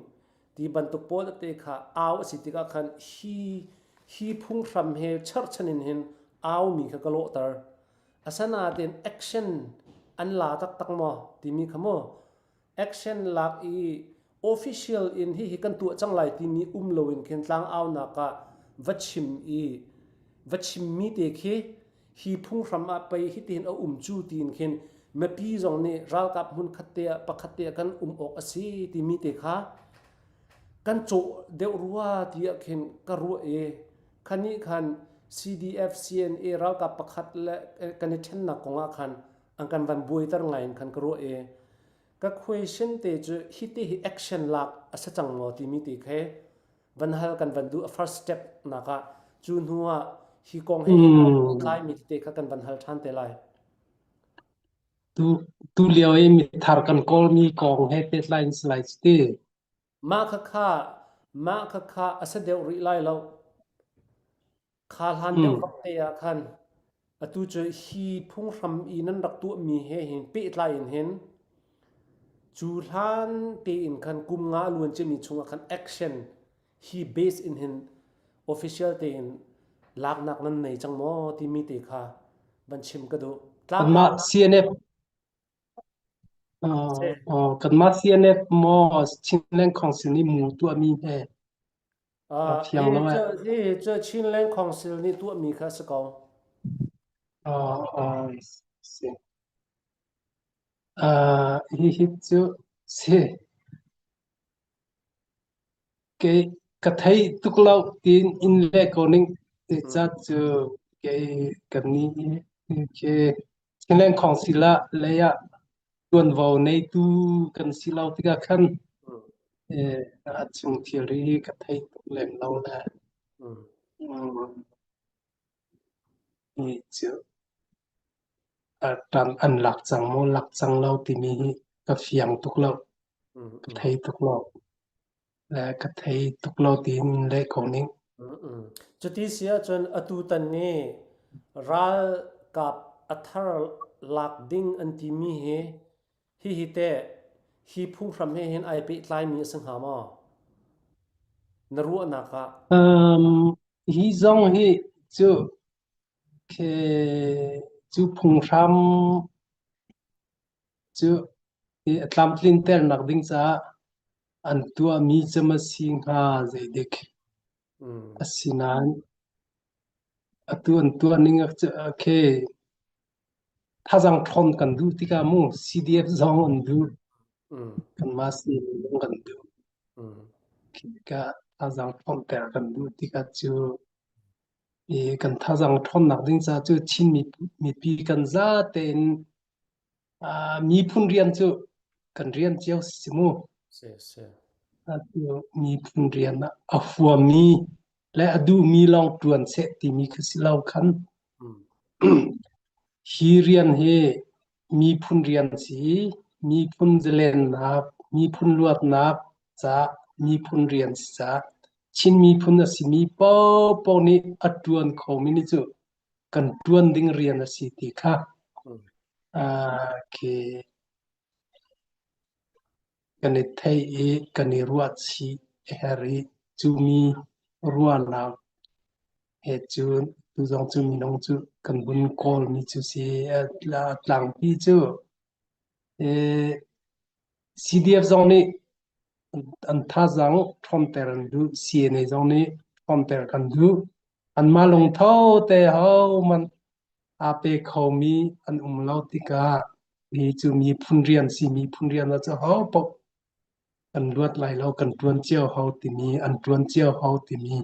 ti bantuk pawl tete kha au a si tikah khan hi hi phunghram he cherhchan in hin aumi kha ka lawhter. Asanain action an la taktak maw timi kha mu action lak i official in hihi kan tuah cang lai timi um loin khin tlangaunak ah va chim i va chimmi te khi hi phunghram ah pei hitihin a um cu tiin khin mipi zong nih ralkap hmun khat te ah pakhat te ah kan um awk a si timi te kha kan cawh deuh rua tiah khin ka ruah i khani khan CDF CNA ralkap pakhat le kan i ṭhennak kong ah khan an kan van buaiter ngai in khan ka ruah i ka question te cu hiti hi action lak a si cang maw timi te khi van hal kan van duh a first step nak ah cu hnu ah hi kong he hin tlai mi te kha kan van hal ṭhan te lai. Tu tu lio i mithar kan kawlmi kong he pehtlai in si lai cu ti. Mah khakha mah khakha a si deuh rih lai lo. Kha hlan deuh bak te ah khan atu cu hi phunghram i nan rak tuahmi he hin pehtlai in hin cu hlan tein khan kum nga a luan ciami chungah khan action hi base in hin official tein laknak nan nei cang maw timi te kha van chim ka duh. Tlang Kanmah CNF kanmah CNF maw Chinland Council nih mu tuahmi he a fiang lo eh. Hi cu Chinland Council nih tuahmi kha a si ko. Si. Hihi cu si. Kei ka thei tuk lo tiin in le ko ning cat cu kei kan nih khi Chinland Council ah lei ah ṭuanvo neitu kan si lo tikah khan a chung thil hi ka thei tuk lem lo le hi cu ṭan an lak cang maw lak cang lo timi hi ka fiang tuk lo ka thei tuk lo le ka thei tuk lo tiin leh ko ning. Cuti si ahcun atutan ni ralkap a thar lak ding an timi hi hihi teh hi phunghram he hin ai pehtlaimi a si hnga maw? Na ruahnak ah. Um, hi zong hi cu ke cu phunghram cu i a tlamtlinternak ding caah an tuahmi cem a si hnga zeidik. Asinain atu an tuah ning khi thazaang ṭhawn kan duh tikah mu CDF zong an duh kanmah sining zong kan duh. Khi tikah thazaang ṭhawnter kan duh tikah cu i kan thazaang ṭhawnnak ding caah cu Chin mipi kan za tein Miphun rian cu kan rian cio si mu. Si si. Atu miphun rian ah a huammi le a duhmi lawng ṭuan seh timi kha si lo khan. Hi rian hi miphun rian si, miphun zalennak, miphun luatnak caah miphun rian si caah Chin miphun a simi paohpaoh nih a ṭuan khomi nih cu kan ṭuan ding rian a si ti kha khi kan i theih i kan i ruahchih a herh i cu mi ruahnak he cun tu zong cu minung cu kan vun kawlmi cu si a tlangpi cu CDF zong nih an thazaang ṭhawnter an duh, CNA zong nih ṭhawnter kan duh. Anmah lungtho te hohmanh aa pe khomi an um lo tikah hi cu miphun rian si miphun rian ah cu hopaoh kan luat lai lo kan ṭuan cio hau timi an ṭuan cio hau timi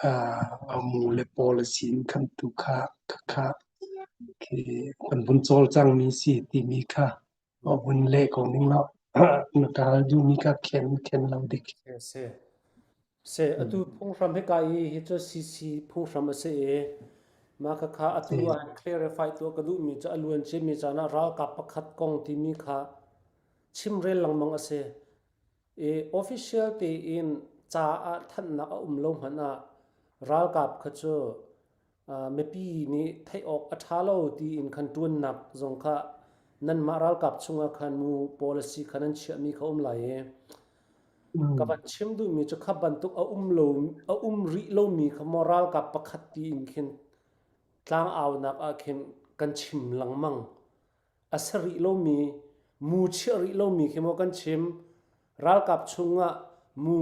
uh, mu le policy in khan tu kha kha khi kan vun cawlcangmi si timi kha vun leh ko ning law na kal duhmi kha khen khen lo dik. Si. Si atu phunghram hika i hi cu CC phunghram a si i mah khakha atu ah clarify tuah ka duhmi cu a luan ciami caan ah ralkap pakhat kong timi kha chimrel lengmang a si. I official tein ca ah thanhnak a um lo hmanh ah ralkap kha cu. Mipi nih theih awk a ṭha lo tiin khan ṭuannak zong kha nanmah ralkap chungah khan mu policy kha nan chiahmi kha um lai i ka van chim duhmi cu kha bantuk a um lo a um rih lomi kha maw ralkap pakhat tiin khin tlangaunak ah khin kan chim lengmang. A si rih lomi mu chiah rih lomi khi maw kan chim ralkap chungah mu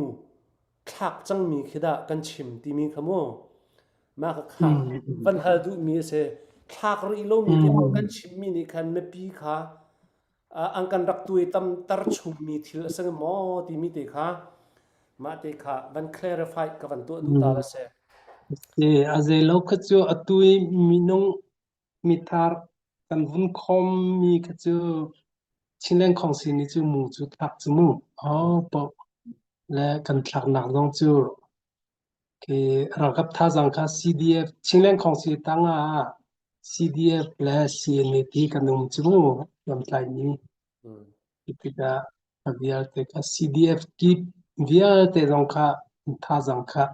thlak cangmi khi dah kan chim timi kha mu mah ka kha van hal duhmi a si thlak rih lomi te kan chimmi nih khan mipi kha an kan rak tuai tam tar chungmi thil a si maw timi te kha mah te kha van clarify ka van tuah duh ta la si. A zei lo kha cu atu i minung mithar kan vun khawmmi kha cu Chinland Khawngsi nih cu mu cu thlak cu mu. Oh, po le kan thlaknak zong cu khi ralkap thazaang kha CDF Chinland Khawngsi tang ah CDF le CNA ti kan um cu mu lamtlaimi. Tikah a vialte kha CDF kip vialte zong kha thazaang kha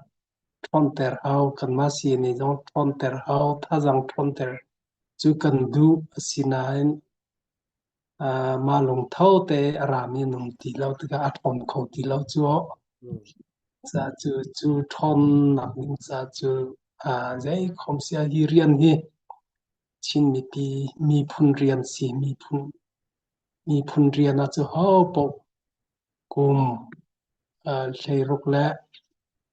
ṭhawnter hau, kanmah CNA zong ṭhawnter hau, thazaang ṭhawnter cu kan duh. Asinain uh, mah lungtho te a rami an um ti lo tikah a ṭhawn kho ti lo cu. Ca cu cu ṭhawnnak ding ca cu uh, zei khom sia hi rian hi Chin mipi miphun rian si miphun miphun rian ah cu ho paoh Kum 16 le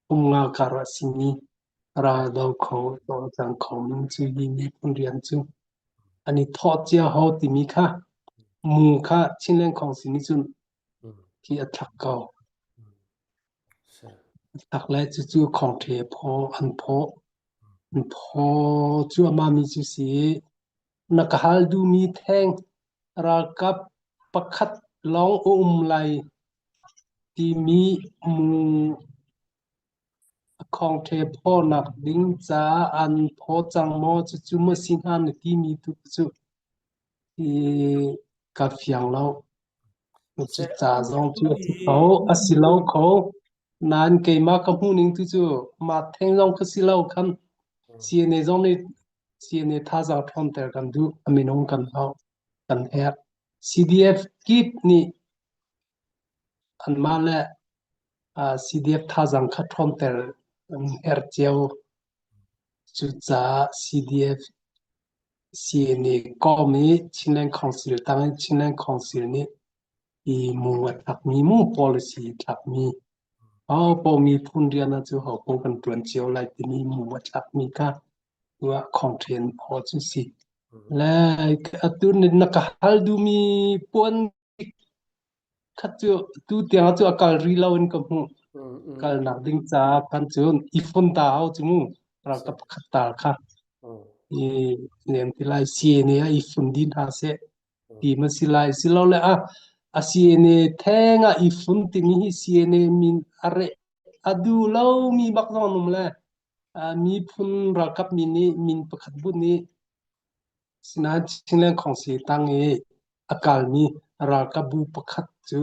kum nga kar a simi raldo kho cawlcang kho ning cu hi miphun rian cu an i thawh cia ho timi kha mu kha Chinland Council nih cun khi a thlak ko. A thlak le cucu khawngṭhe phaw an phaw. An phaw cuahmah mi cu si. Na ka hal duhmi theng ralkap pakhat lawng a um lai timi mu a khawngṭhe phawnak ding caah an phaw cang maw cucu maw si hnga na timi tu cu i ka fiang lo. Cuca zong cu a si kho, a si lo kho. Nain keimah ka hmuhning tu cu mah theng zong ka si lo khan CNA zong nih CNA thazaang ṭhawnter kan duh, a minung kan hau, kan herh. CDF kip nih anmah le CDF thazaang kha ṭhawnter an herh cio. Cucaah CDF CNA kom i Chinland Council tang i Chinland Council nih i mu a thlakmi mu policy thlakmi ho miphun rian ah cu ho kan ṭuan cio lai timi mu a thlakmi kha tuah khongṭhen phaw cu si. Le atu na ka hal duhmi puan khat cu tu tiang cu a kal rih lo in ka hmuh. Kalnak ding caah khan cun i fun ta hau cu mu ralkap pakhat ta kha. I nem ti lai CNA ah i fun dih hna seh ti ma si lai silole a a CNA theng ah i fun timi hi CNA min a reh a duh lomi bak zong an um le miphun ralkap mi nih min pakhat bu nih sinain Chinland Khawngsi tang i a kalmi ralkapbu pakhat cu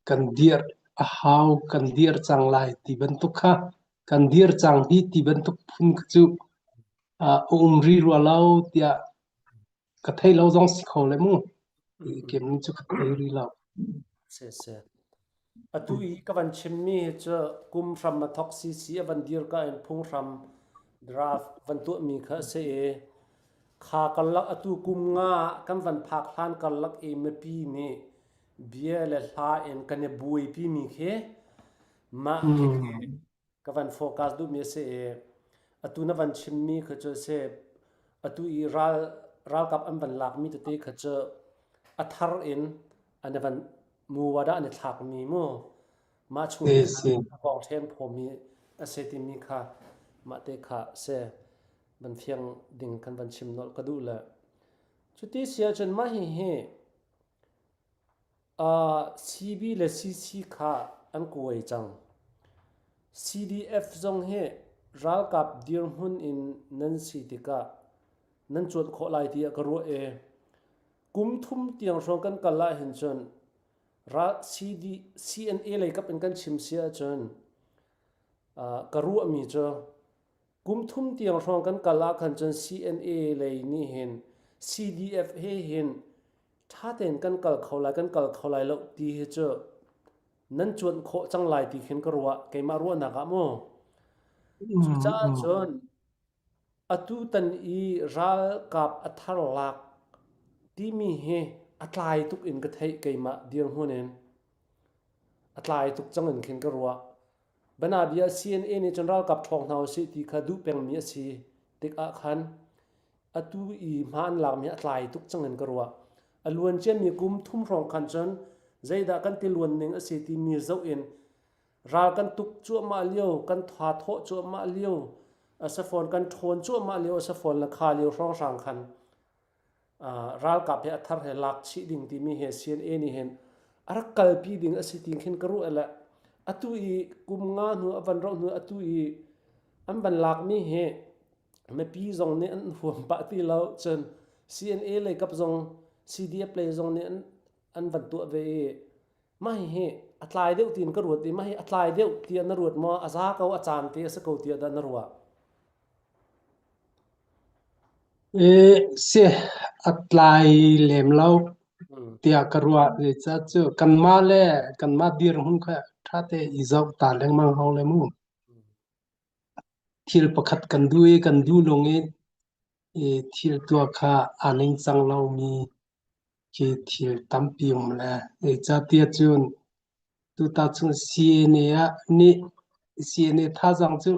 kan dir a hau kan dir cang lai ti bantuk kha kan dir cang hi ti bantuk phun cu a um rih rua lo tiah ka thei lo zong si kho le mu kem cu ka thei rih lo. Se se. Atu i ka van chimmi hi cu kum hram a thok CC a van dir ka in phunghram draft van tuahmi kha a si i kha karlak atu kum nga kan van phak hlan karlak i mipi nih bia le hla in kan i buaipi mi khi mah khi ka van focus duhmi a si i atu na van chimmi kha cu a si atu i ral ralkap an van lakmi tete kha cu a thar in an i van muwa dah an i thlakmi mu mah chung te kha kong ṭhen phawmi a si timi kha mah te kha si van fiang ding kan van chim nolh ka duh le cuti si ahcun mah hi hi CB le CC kha an kuai cang. CDF zong hi ralkap dirhmun in nan si tikah nan cuanh khawh lai tiah ka ruah i kum thum tiang hrawng kan kal ahhin cun CD, CNA lei kap in kan chim si ahcun ka ruahmi cu. Kum thum tiang hrawng kan kal ah khan cun CNA lei nih hin CDF he hin ṭha tein kan kal kho lai kan kal kho lai lo ti hi cu nan cuanh khawh cang lai ti khin ka ruah keimah ruahnak ah mu. Cucaah cun atu tan i ralkap a thar lak timi hi a tlai tuk in ka theih keimah dirhmun in a tlai tuk cang in khin ka ruah. Banabia CNA nih cun ralkap ṭhawng hna usih ti kha duh pengmi a si tikah khan atu i hma an lakmi a tlai tuk cang in ka ruah. A luan ciami kum thum hrawng khan cun zeidah kan ti luan ning a si timi zoh in ral kan tuk cuahmah lio, kan tha thawh cuahmah lio, a si fawn kan ṭhawn cuahmah lio a si fawn le kha lio hrawnghrang khan ralkap he a thar he lak chih ding timi he CNA nih hin a rak kalpi ding a si ti khin ka ruah le atu i kum nga hnu a van roh hnu atu i an van lakmi hi mipi zong nih an huam pah ti lo cun CNA lei kap zong CDF lei zong nih an van tuah ve i mah hi a tlai deuh tiin ka ruat i mah hi a tlai deuh tiah na ruat maw a za ko a caan te a si ko tiah dah na ruah? Si a tlai lem lo tiah ka ruah. Zeicah cu kanmah le kanmah dirhmun kha ṭha te i zoh ta lengmang hau le mu. Thil pakhat kan duh i kan duh lung i thil tuah kha aa ningcang lomi khi thil tampi um le zeicahtiah cun tutan chung CNA ah nih CNA thazaang cu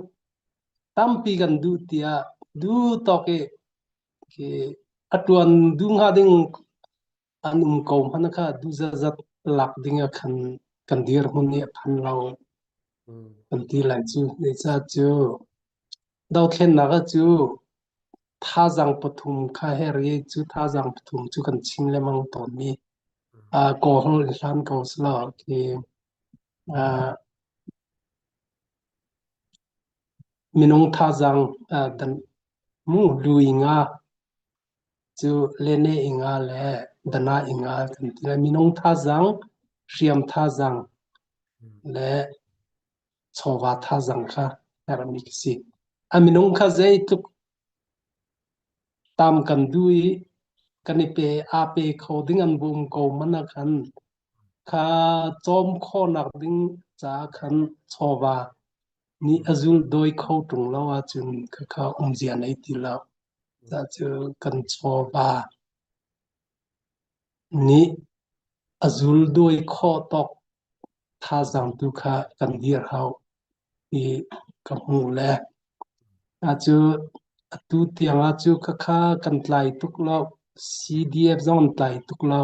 tampi kan duh tiah duh tawk i khi a ṭuan duh hnga ding an um ko hmanh kha duh zatzat lak ding ah khan kan dirhmun nih a phan lo kan ti lai cu. Zeicah cu dothlennak ah cu thazaang pathum kha her i cu thazaang pathum cu kan chim lengmang tawnmi Kawlholh in hlan ko selaw khi minung thazaang dan mu lu i nga cu lene i nga le dana i nga kan ti lai. Minung thazaang, hriam thazaang le chawva thazaang kha herhmi ka si. A minung kha zeitluk tam kan duh i kan i pe aa pe kho ding an bawm ko man ah khan kha cawm khawhnak ding caah khan chawva nih a zul dawi kho ṭung lo ahcun khakha umzia nei ti lo. Cu kan chawva nih a zul dawi khawh tawk thazaang tu kha kan dir hau ti ka hmuh le cu atu tiang ah cu khakha kan tlai tuk lo. CDF zong an tlai tuk lo.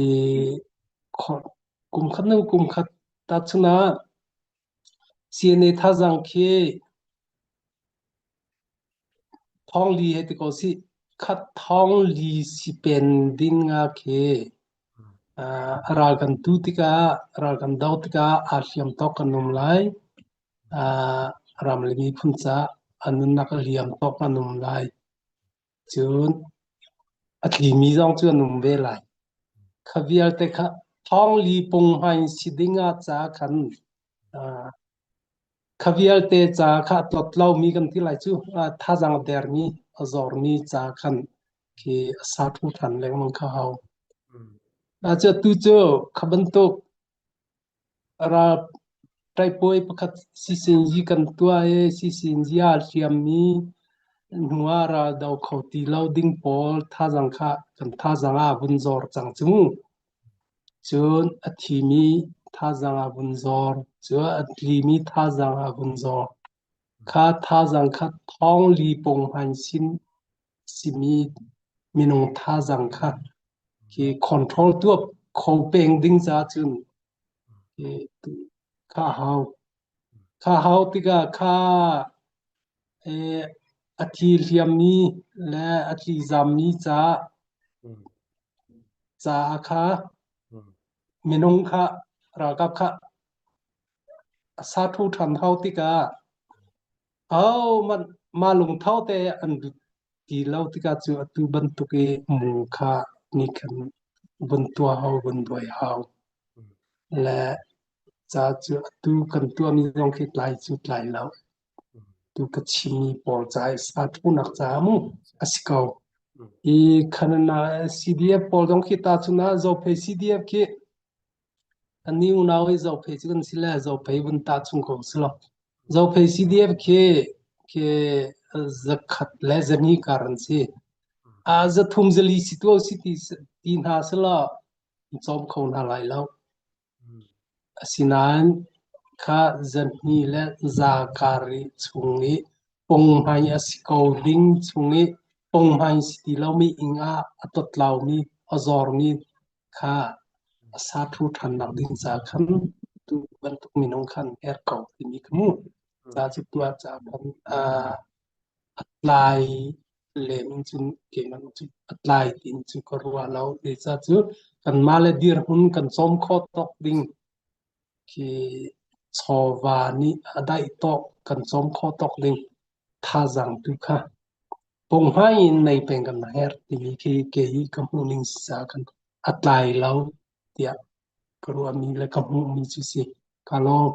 I kum khat hnu kum khat tahchun ah CNA thazaang khi thawngli he ti ko sih khat thawngli si pen ding ah khi ral kan tu tikah ral kan do tikah aa hliam tawk kan um lai. Ram le miphun caah a nunnak a liam tawk an um lai. Cun a tlimi zong cu an um ve lai. Kha vialte kha thawngli punghmai si ding ah ca khan kha vialte ca kha a tlot lomi kan ti lai cu thazaang a dermi a zormi ca khan khi a sa ṭhu ṭhan lengmang kha hau. Cu tu cu kha bantuk Ral ṭaipuai pakhat sisinzi kan tuah i sisinzi aa hliammi hnu ah ral do kho ti lo ding pawl thazaang kha kan thazaang ah a vun zor cang cu mu. Cun a thimi thazaang ah vun zor, cu a tlimi thazaang ah vun zor. Kha thazaang kha thawngli punghman sin simi minung thazaang kha khi control tuah kho peng ding caah cun kha hau. Kha hau tikah kha a thi hliammi le a tli zammi caah caah kha minung kha ralkap kha a sa ṭhu ṭhan hau tikah Ahohmanh mah lungtho te an lut ti lo tikah cu atu bantuk i mu kha nih khan vun tuah hau, vun duai hau. Le ca cu atu kan tuahmi zong khi tlai cu tlai lo. Tu ka chimmi pawl ca i sa ṭhunak caah mu a si ko. I khanana CDF pawl zong khi ta chun ah Zophei CDF khi kan unau i Zophei cu kan si le Zophei vun ta chung ko si lo. Zophei CDF khi khi zakhat le zani kar an si. A zathum zali si tu si ti ti hna selaw cawm kho hna lai lo. Asinain kha zahnih le za kar i chung i punghmai a si ko ding chung i punghmai si ti lomi ing ah a totlaumi a zormi kha a sa ṭhu ṭhannak ding ca khan tu bantuk minung khan her ko timi kha mu ca cu tuah ca khan a tlai lem in cun keimah cu a tlai tiin cu ka ruah lo. Zeicah cu kanmah le dirhmun kan cawm khawh tawk ding khi chawva nih a daih tawk kan cawm khawh tawk ding thazaang tu kha punghmai in nei peng kan herh timi khi kei ka hmuh ning sa kan a tlai lo tiah ka ruahmi le ka hmuhmi cu si. Ka lawm.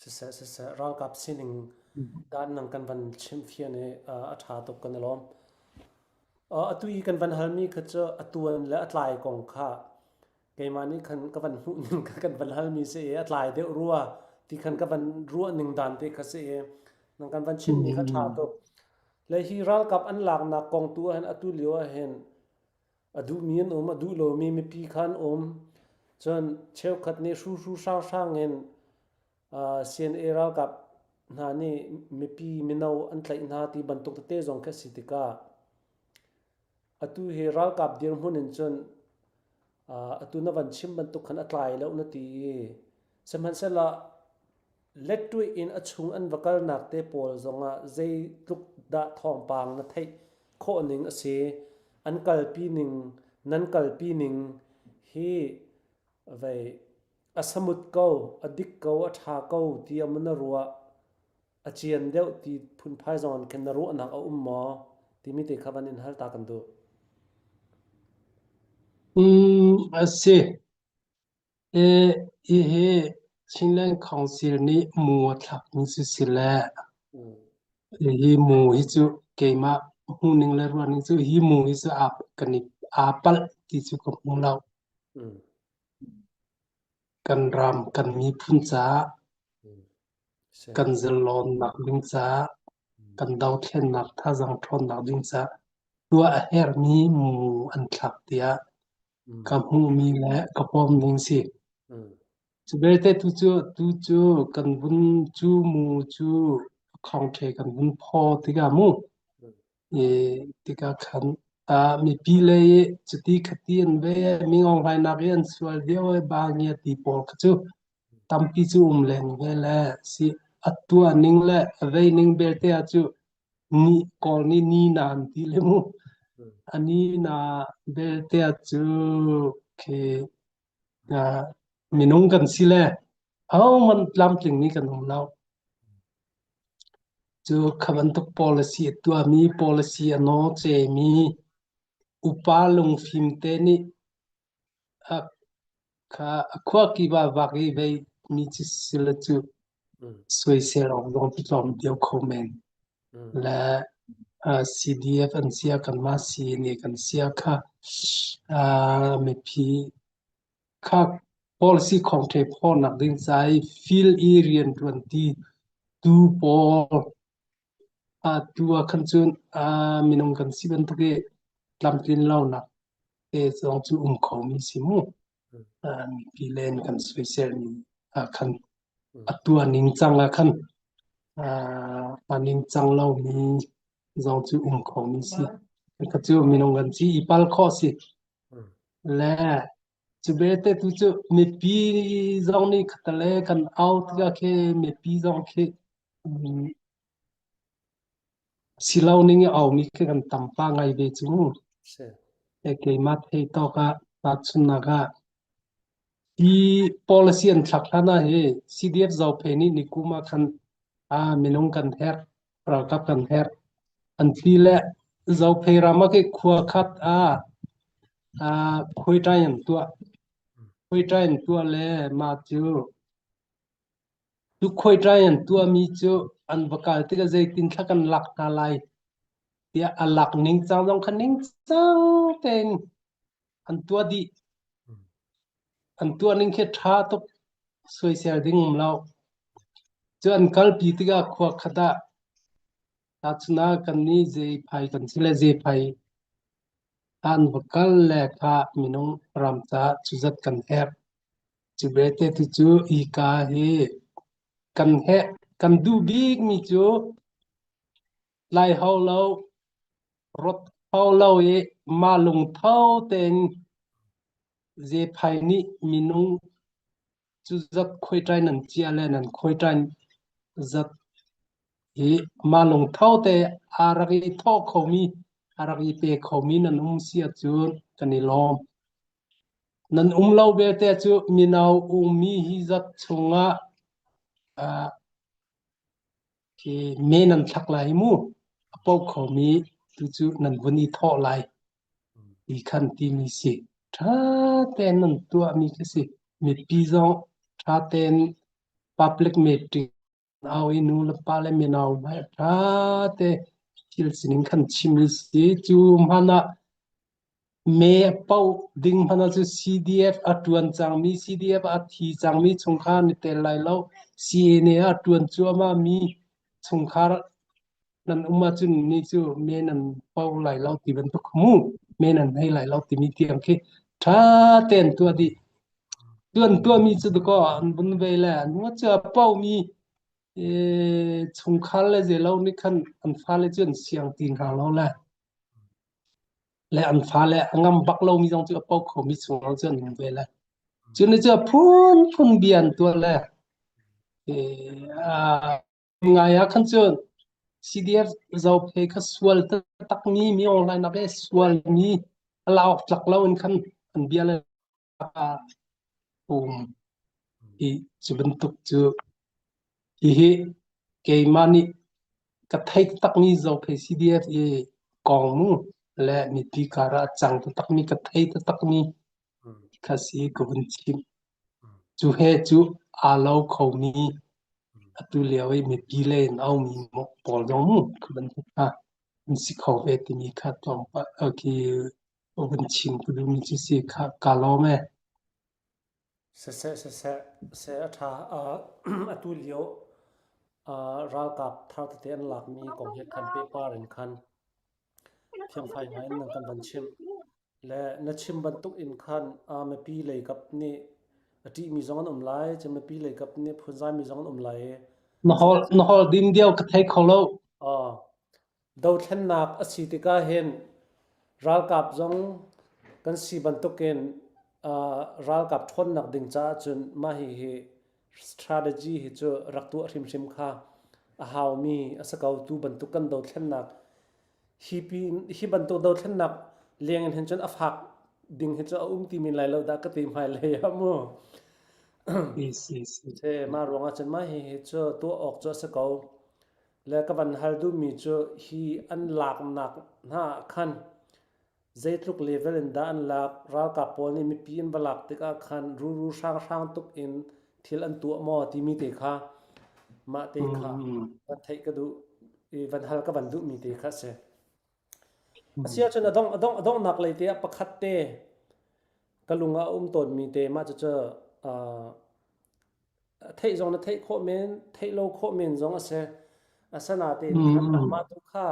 Siseh siseh ralkap sining dan nang kan van chimfian i a ṭha tuk kan i lawm. Atu i kan van halmi kha cu a tuan le a tlai kong kha keimah nih khan ka van hmuh ning kha kan van halmi si i a tlai deuh rua ti khan ka van ruah ning dan te kha si i nang kan van chimmi kha ṭha tuk. Le hi ralkap an laknak kong tu ahhin atu lio ahhin A duhmi an um, a duh lomi mipi kha an um. Cun cheukhat nih hruhru hranghrang in CNA ralkap hna nih mipi mino an tlaih hna ti bantuk tete zong khi a si tikah atu hi ralkap dirhmun in cun atu na van chim bantuk khan a tlai lo na ti i sihmanhsehlaw Lettuih in a chung an va kalnak te pawl zongah zeitluk dah thawngpang na theih khawh ning a si. An kalpi ning, nan kalpi ning hi vei a samut ko, a dik ko, a ṭha ko tiah maw na ruah? A cian deuh ti phunphai zong in khin na ruahnak a um maw? Timi te kha van in hal ta kan duh. A si. Hihi Chinland Council nih mu a thlakmi siseh, hi mu hi cu keimah hmuhning le ruahning cu hi mu hi cu aa palh ti cu ka hmu lo. Kan ram, kan miphun caah, kan zalawnnak ding caah, kan dothlennak thazaang ṭhawnnak ding caah tuah a herhmi mu an thlak tiah ka hmuhmi le ka pawmning si. Cu belte tu cu kan vun cu mu cu khawngṭhe kan vun phaw tikah mu i tikah khan mipi lei i cuti khati an ve mingaung hlainak i an sual viau i ba ngia ti pawl kha cu tampi cu um len ve le si a tuah ning le a vei ning belte ah cu Ni Kawl nih ni na an ti le mu. A ni na belte cu khi minung kan si le ahohmanh tlamtling mi kan um lo. Cu kha bantuk policy a tuahmi policy a nawcemi upa lungfim te nih a kha a khuakip ah vak i vei mi cu si le cu soisel awk zong cu tlawm deuh kho men. Le CDF an sia kanmah CNA kan sia kha mipi kha policy khongṭhe phawnak ding ca i field i rianṭuan ti tu pawl tu ah khan cun minung kan si bantuk i tlamtlin lonak te zong cu um kho mi si mu. Mipi len kan soisel mi ah khan a tuah ningcang ah khan a ningcang lomi zong cu um kho mi si. Kha cu minung kan si i pal khawh si. Le cu belte tu cu mipi zong nih khatale kan au tikah khi mipi zong khi si lo ning i aumi khi kan tam pa ngai ve cu mu. Keimah thei tawk ah tahchunhnak ah hi policy an thlak hlan ah hi CDF Zophei nih nikum ah khan minung kan herh, ralkap kan herh. An ti le Zophei ram ah khi khua khat ah khuaiṭai an tuah. Khuaiṭai an tuah le mah cu. Tu khuaiṭai an tuahmi cu an va kal tikah zeitin thla kan lak hna lai tiah a lak ningcang zong kha ningcang tein an tuah dih. An tuah ning khi ṭha tuk soisel ding um lo. Cu an kalpi tikah khua khat ah tahchun ah kannih zeiphai kan si le zeiphai an va kal le kha minung ram caah cuzat kan herh. Cu belte tu cu hika hi kan heh kan duh bikmi cu tlai hau lo, rot hau lo i mah lungtho tein zephai nih minung cu zat khuaiṭai nan cia le nan khuaiṭai zat hi mah lungtho te aa rak i thawh khomi a rak i pe khomi nan um si ahcun kan i lawm. Nan um lo belte cu mino ummi hi zat chungah uh, khi me nan thlak lai mu. A paoh khomi tu cu nan vun i thawh lai. Ti khan timi si. Ṭha tein nan tuahmi khi si. Mipi zong ṭha tein public meeting au i nu le pa le mino hmai ṭha te thil sining khan chim i si. Cu hmanh ah Me a paoh ding hmanh ah cu CDF a ṭuan cangmi, CDF a thi cangmi chungkhar an i tel lai lo. CNA a ṭuan cuahmahmi chungkhar nan um ahcun ni cu me nan paoh lai lo ti bantuk mu. Me nan hei lai lo timi tiang khi ṭha tein tuah dih. Tuan tuahmi cu dakaw an vun ve le an cu a paohmi chungkhar le zelo nih khan an fale cu an siang ti hna lo le. Le an fale a ngam bak lomi zong cu a po khomi chung cu an um ve le. Cu ni cu a phunphun bia an tuah le ngai ah khan cun CDF Zophe kha sual taktakmi mi online nak e sualmi a lauk tlak lo in khan an bia le um i cu bantuk cu hihi keimah nih ka theih taktakmi Zophei CDF i kong mu le mipi karah a cang taktakmi ka thei taktakmi kha si ka vun chim. Cu he cu aa lo khomi atu lio i mipi lei in aumi pawl zong mu kha bantuk kha an si kho ve timi kha tlawmpal khi vun chim ka duhmi cu si kha kaa lawm ee. Siseh siseh seh a ṭha. Atu lio ralkap thar tete an lakmi kong he khan pehpar in khan fiangfai ngai in nan kan van chimh. Le na chim bantuk in khan mipi lei kap nih a ṭihmi zong an um lai, cun mipi lei kap nih phunzaimi zong an um lai i. Na hol na hol din dio ka thei kho lo. Dothlennak a si tikah hin ralkap zong kan si bantukin ralkap ṭhawnnak ding caah cun mah hihi strategy hi cu rak tuah hrimhrim kha a haumi a si ko. Tu bantuk kan dothlennak hi pin hi bantuk dothlennak leng in hin cun a fak ding hi cu a um ti men lai lo dah ka ti hmailei ah mu. Si si si. Mah ruangah cun mah hihi cu tuah awk cu a si ko. Le ka van hal duhmi cu hi an laknak hna ah khan zeitluk level in dah an lak, ralkap pawl nih mipi an va lak tikah khan ruru hranghrang tuk in thil an tuah maw timi te kha mah te kha van theih ka duh i van hal ka van duhmi te kha a si. Asiahcun a dongh a dongh a donghnak lei te ah pakhat te ka lung ah a um tawnmi te mah cucu uh, theih zong na theih khawh men theih lo khawh men zong a si asanatein khan nangmah tu kha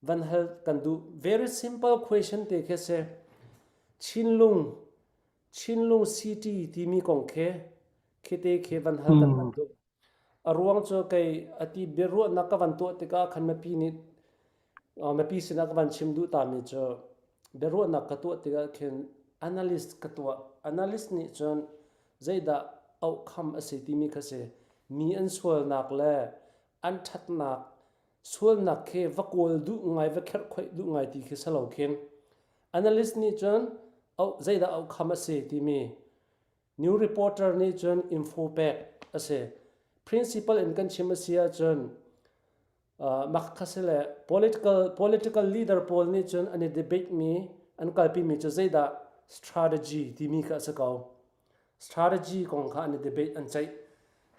van hal kan duh very simple question te khi si Chinlung Chinlung City timi kong khi khite khi van hal kan van duh a ruang cu kei ati biaruahnak ka van tuah tikah khan mipi nih mipi sinah ka van chim duh tami cu biaruahnak ka tuah tikah khin analyst ka tuah analyst nih cun zeidah auhkham a si timi kha si. Mi an sualnak le an ṭhatnak sualnak khi va kawl duh ngai va kherhkhoih duh ngai ti khi si lo khin. Analyst nih cun zeidah auhkham a si timi new reporter nih cun info pek a si. Principle in kan chim a si ahcun mak kha si le political political leader pawl nih cun an i debate mi an kalpi mi cu zeidah strategy timi kha a si ko. Strategy kong kha an i debate an ceih.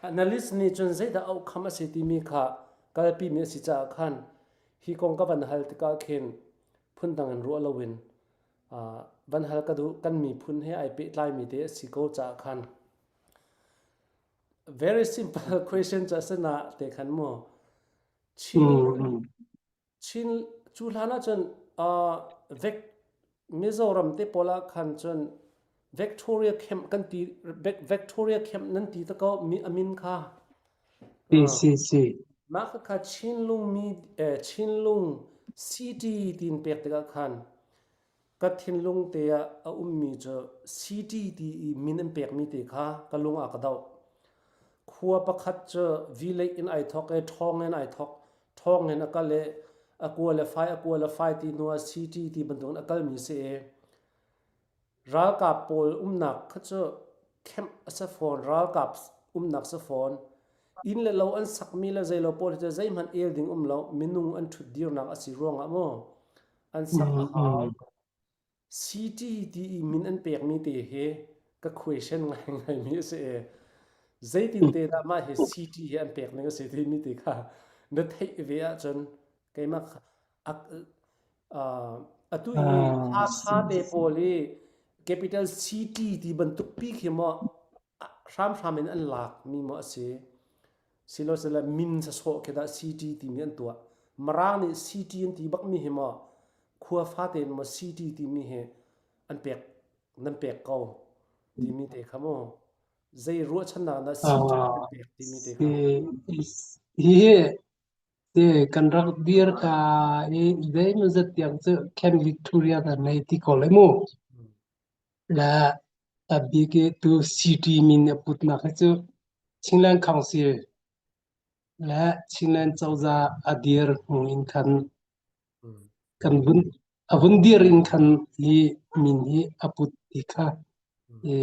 Analyst nih cun zeidah outcome a si timi kha kalpimi a si caah khan hi kong ka van hal tikah khin phundang in ruah loin uh, van hal ka duh kan miphun he ai pehtlaimi te a si ko caah khan very simple question cu a si na te khan mu Chin Mm, Chin cu hlan ahcun uh, Vic Mizoram te pawl ah khan cun Victoria Camp kan ti Victoria Camp nan ti ta ko mi a min kha. Si Uh, si si. mah kha kha Chinlung mi eh, Chinlung City tin pek tikah khan Ka thinlung te ah a ummi cu city ti i min an pekmi te kha ka lung ah ka doh. Khua pakhat cu village in ai thawk i ṭhawng in ai thawk. Ṭhawng in a kal i a kua le fai a kua le fai ti hnu ah city ti bantukin a kalmi si i ralkap pawl umnak kha cu camp a si fawn, ralkap umnak si fawn. Inn le lo an sakmi le zeilo pawl hi cu zeihmanh el ding um lo, minung an ṭhutdirnak a si ruangah maw an sak a Mm, hau. mm. City ti i min an pekmi te hi ka question ngaingaimi a si i zeitin te dah mah hi city hi an pek ning a si timi ti kha na theih ve ahcun keimah atu i Ah, Hakha si. te pawl i capital city ti bantuk pi khi maw hramhram in an lak mi maw a si Silosile min sasawh khi dah city timi an tuah. Mirang nih city an ti bakmi hi maw khua fate in maw city timi hi an pek nan pek ko timi te kha maw zei ruahchannak dah city Ah, an pek timi te si. kha. Hihi si kan rak dir ka i zeimawzat tiang cu Camp Victoria kan nei ti ko lai mu. Le a bik i tu city min a putnak hi cu Chinland Council le Chinland cozah a dir hnu in khan kan vun a vun dir in khan hi min hi a put ti kha i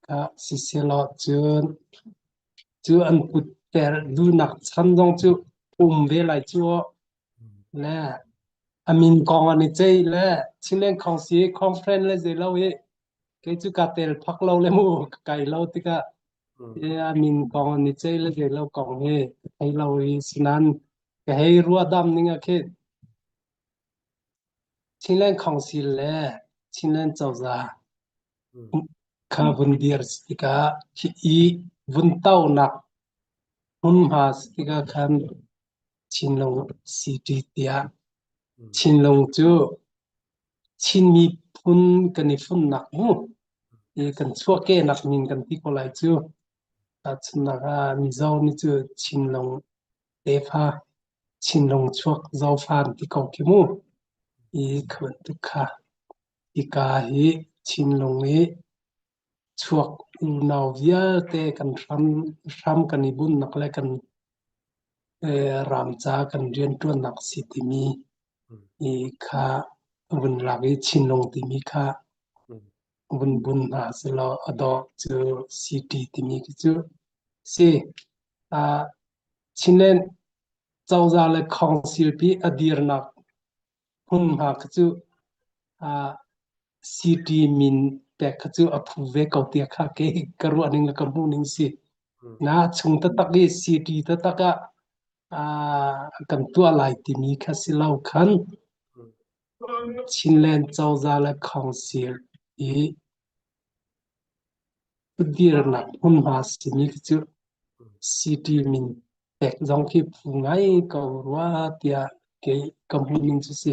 kha siselaw cun cu an put ter duhnak chan zong cu um ve lai cu Le a min kong an i ceih le Chinland Council conference le zei lo i kei cu ka tel phak lo le mu ka kai lo tikah e a min kong an i ceih le zei lo kong hi ka thei lo i sinan ka hei ruah dam ning ah khin Chinland Council le Chinland cozah kha vun dir si tikah khi i vun tonak hmunhma si tikah khan Chinlung City tiah Chinlung cu Chin miphun kan i funnak mu i kan chuahkehnak min kan ti ko lai cu. Tahchunhnak ah Mizo nih cu Chinlung tefa, Chinlung chuak Zofa an ti ko khi mu. I kha bantuk kha. Hika hi Chinlung i chuak unau vialte kan hram hram kan i bunnak le kan ramca kan rianṭuannak si timi i kha vun lak i Chinlung timi kha vun bun hna selaw a dawh cu city timi khi cu si. Uh, Chinland cozah le council pi a dirnak hmunhma kha cu uh, city min pek kha cu a phu ve ko tiah kha ke ka ruah ning le ka hmuh ning si. Na chung taktak i city taktak ah uh, kan tuah lai timi kha si lo khan Chinland cozah le council i dirnak hmunhma simi khi cu city min pek zong khi phu ngai ko rua tiah kei ka hmuh ning cu si.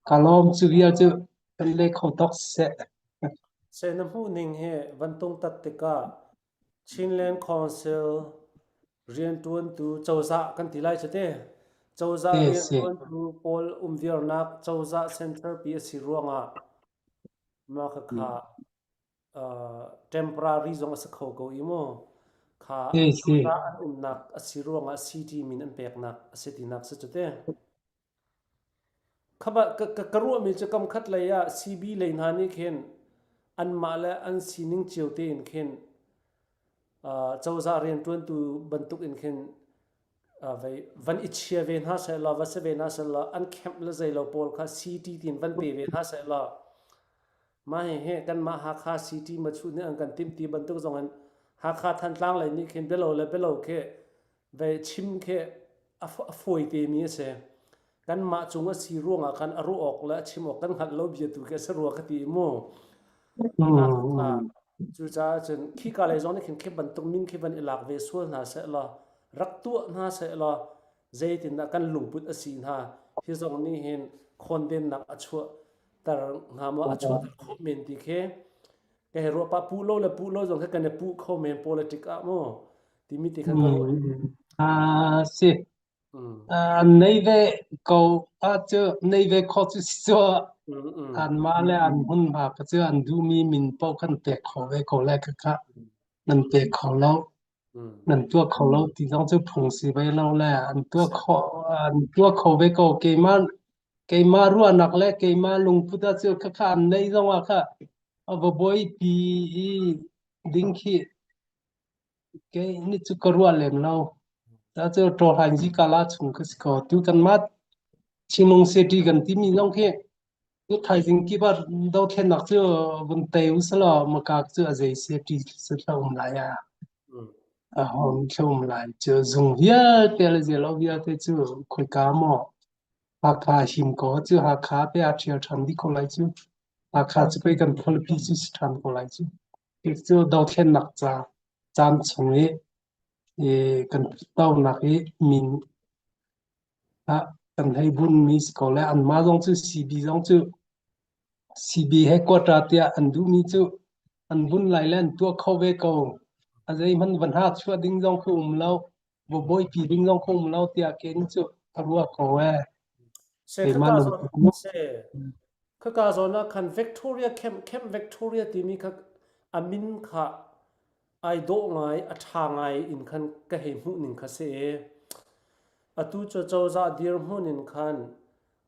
Ka lawm cu vial cu kan le kho tok seh. Se na hmuh ning hi van tung tat tikah Chinland Council rianṭuantu cozah kan ti lai cu te. Cozah Si si. rianṭuantu pawl umviarnak cozah center pi a si ruangah mah khakha uh, temporary zong a si kho ko i mu. Kha Si si. cozah an umnak a si ruangah city min an peknak a si tinak si cu te. Khaba ka, ka, ka ruahmi cu kam khat lei ah CB lei hna nih khin anmah le an sining cio tein khin uh, cozah rianṭuantu bantuk in khin uh, vei, van i chia ve hna seh law va si ve hna seh law an kemh le zeilo pawl kha CT tin van pe ve hna seh law mah hihi kanmah Hakha CT machuh nih an kan timh ti bantuk zong in. Hakha Thantlang lei nih khin bialo le bialo khi ve chim khi a fawi te mi a si. Kanmah cung a si ruangah khan a ruah awk le a chim awk kan hngalh lo bia tu khi a si rua ka ti mu. Cucaah cun khika lei zong nih khin khi bantuk min khi van i lak ve sual hna seh law rak tuah hna seh law zeitindah kan lungput a si hna hi zong nih hin khawndennak a chuah ter hnga maw a chuahter khawh men ti khi ka hei ruah pah puh lo le puh lo zong khi kan i puh kho men politic ah mu timi ti khan ka ruah. Ah si. An nei ve ko ah cu nei ve kho cu si cu anmah le an hmunhma kha cu an duhmi min paoh kan pek kho ve ko lai khakha nan pe kho lo nan tuah kho lo ti zong cu phung si ve lo le an tuah kho an tuah kho ve ko keimah keimah ruahnak le keimah lungput ah cu khakha an nei zong ah kha a va buaipi i ding khi Kei nih cu ka ruah lem lo. Ta cu ṭawhhlain zikala chung ka si ko. Tu kanmah Chinlung City kan timi zong khi tu thaizing kip ah dothlennak cu vun tei u selaw makak cu a zei safety se thla um lai ah. A hom thla um lai cu zung vialte le zelo vialte cu khoika maw Hakha him ko cu Hakha pe a ṭhial ṭhan dih ko lai cu. Hakha cu pei kan khualipi cu si ṭhan ko lai cu. Cu dothlennak ca caan chung i kan tonak i min ah kan hei bunmi si ko le anmah zong cu CB zong cu CB headquarter tiah an duhmi cu an bun lai le an tuah kho ve ko. A zeihmanh van ha chuah ding zong khi um lo, va buaipi ding zong khi um lo tiah ken cu ka ruah ko ee. Se Keimah khaka lungput mu. se Khaka zawn ah khan Victoria Camp, Camp Victoria timi kha a min kha ai dawh ngai, a ṭha ngai in khan ka hei hmuh ning kha si i atu cu cozah dirhmun in khan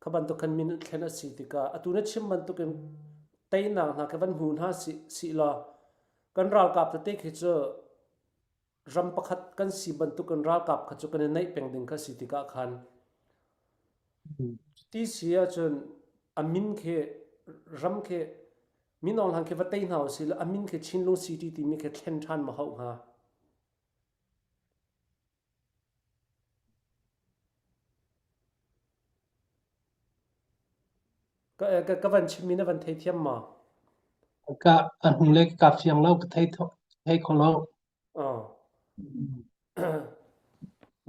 kha bantuk khan min thlen a si tikah atu na chim bantukin teinak hna kha van hmu hna si, si law kan ralkap tete khi cu ram pakhat kan si bantukin ralkap kha cu kan i naih peng ding kha si tikah khan Ti si ahcun a min khi ram khi Min Aung Hlaing khi va tei hna usih law a min khi Chinlung City timi khi thlen ṭhan ma hauh hnga? Ka, ka, ka van chimmi na van theithiam ma? Ka a hnulei ka fiang lo ka thei thei kho lo. Oh.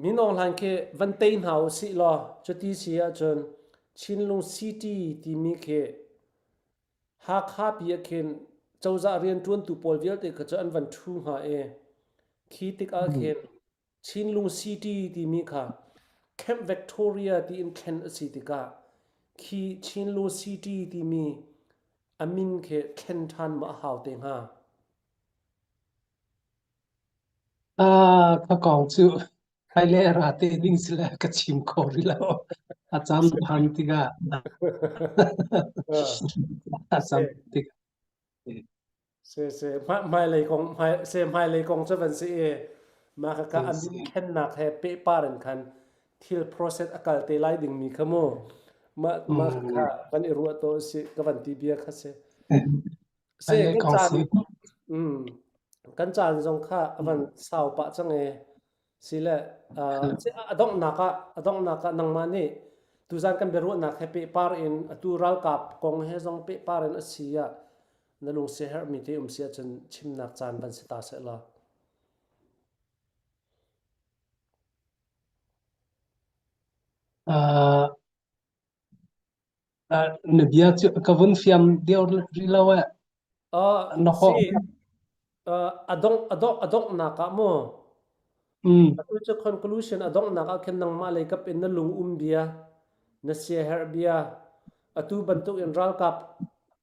Min Aung Hlaing khi van tei hna usih law cuti si ahcun Chinlung City timi khi Hakha pi ah khin cozah rianṭuantu pawl vialte kha cu an van ṭhu hnga i khi tikah khin Chinlung City timi kha Camp Victoria tiin thlen a si tikah khi Chinlung City timi a min khi thlen ṭhan ma a hau te hnga? Ah, ka kong cu hmailei a ra te ding si le ka chim kho rih lo. A cam phan tikah a cam tikah. Se se hmailei kong hmai se hmailei kong cu van si i mah ka a min thlennak he pehpar in khan thil process a kal te lai dingmi kha mu mah mah kha van i ruah to si ka van ti bia kha si. Se Hmailei kan kong caan si. mm, kan caan zong kha a van sau pah cang i sile a donghnak ah a donghnak ah nangmah nih tuzan kan biaruahnak he pehpar in atu ralkap kong he zong pehpar in a si ah na lung siaherhmi te um si ahcun chimnak caan van si ta seh law. Uh, Na bia cu ka vun fiam deuh rih lo eh. Na hawh. Si, a dongh a dongh a donghnak ah mu. Atu cu conclusion a donghnak ah khin nangmah lei kap in na lung um bia, na siaherh bia, atu bantuk in ralkap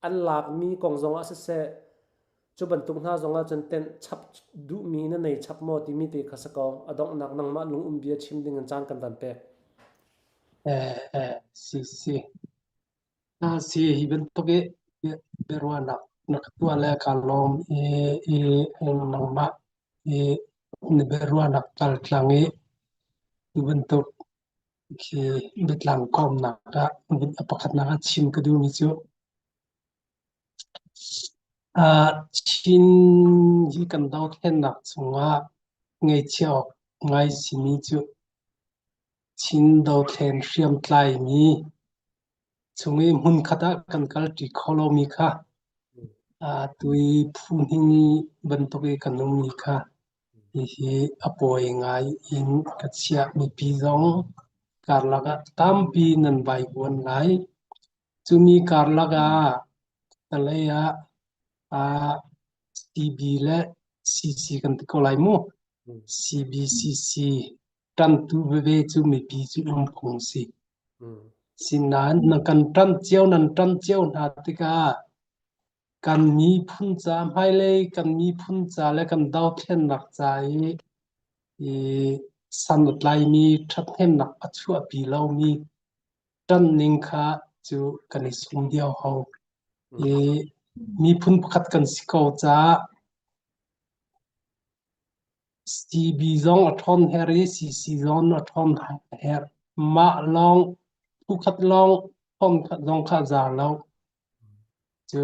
an lakmi kong zong ah siseh, cu bantuk hna zong ah cun tenh chap duhmi na nei chap maw timi te kha si ko. A donghnak nangmah lung um bia chim ding in caan kan van pek. Eh, eh, si, si. Ah, si, hi bantuk i biaruahnak na ka tuah le kaa lawm i, i nangmah i na biaruahnak kaltlang i tu bantuk khi biatlang kawmnak ah a pakhatnak ah chim ka duhmi cu. Chin hi kan dothlennak chungah ngaihchia awk ngai simi cu Chin dothlen hriamtlaimi chung i hmunkhat ah kan kalṭi kho lomi kha tui phu hning bantuk i kan ummi kha hihi a pawi ngai in ka chiah. Mipi zong karlak ah tampi nan vaivuan lai. Cumi karlak ah talei ah CB le CC kan ti ko lai mu. CBCC ṭantu veve cu mipi cu um phung si. Sinain na kan ṭan cio nan ṭan cio hna tikah kan miphun ca hmailei kan miphun ca le kan dothlennak ca i i san a tlaimi ṭhathnemnak a chuahpi lomi ṭanning kha cu kan i sum dio ho. I miphun pakhat kan si ko caah CB zong a ṭhawn herh i CC zong a ṭhawn herh. Mah lawng phukhat lawng ṭhawn zong kha a za lo. Cu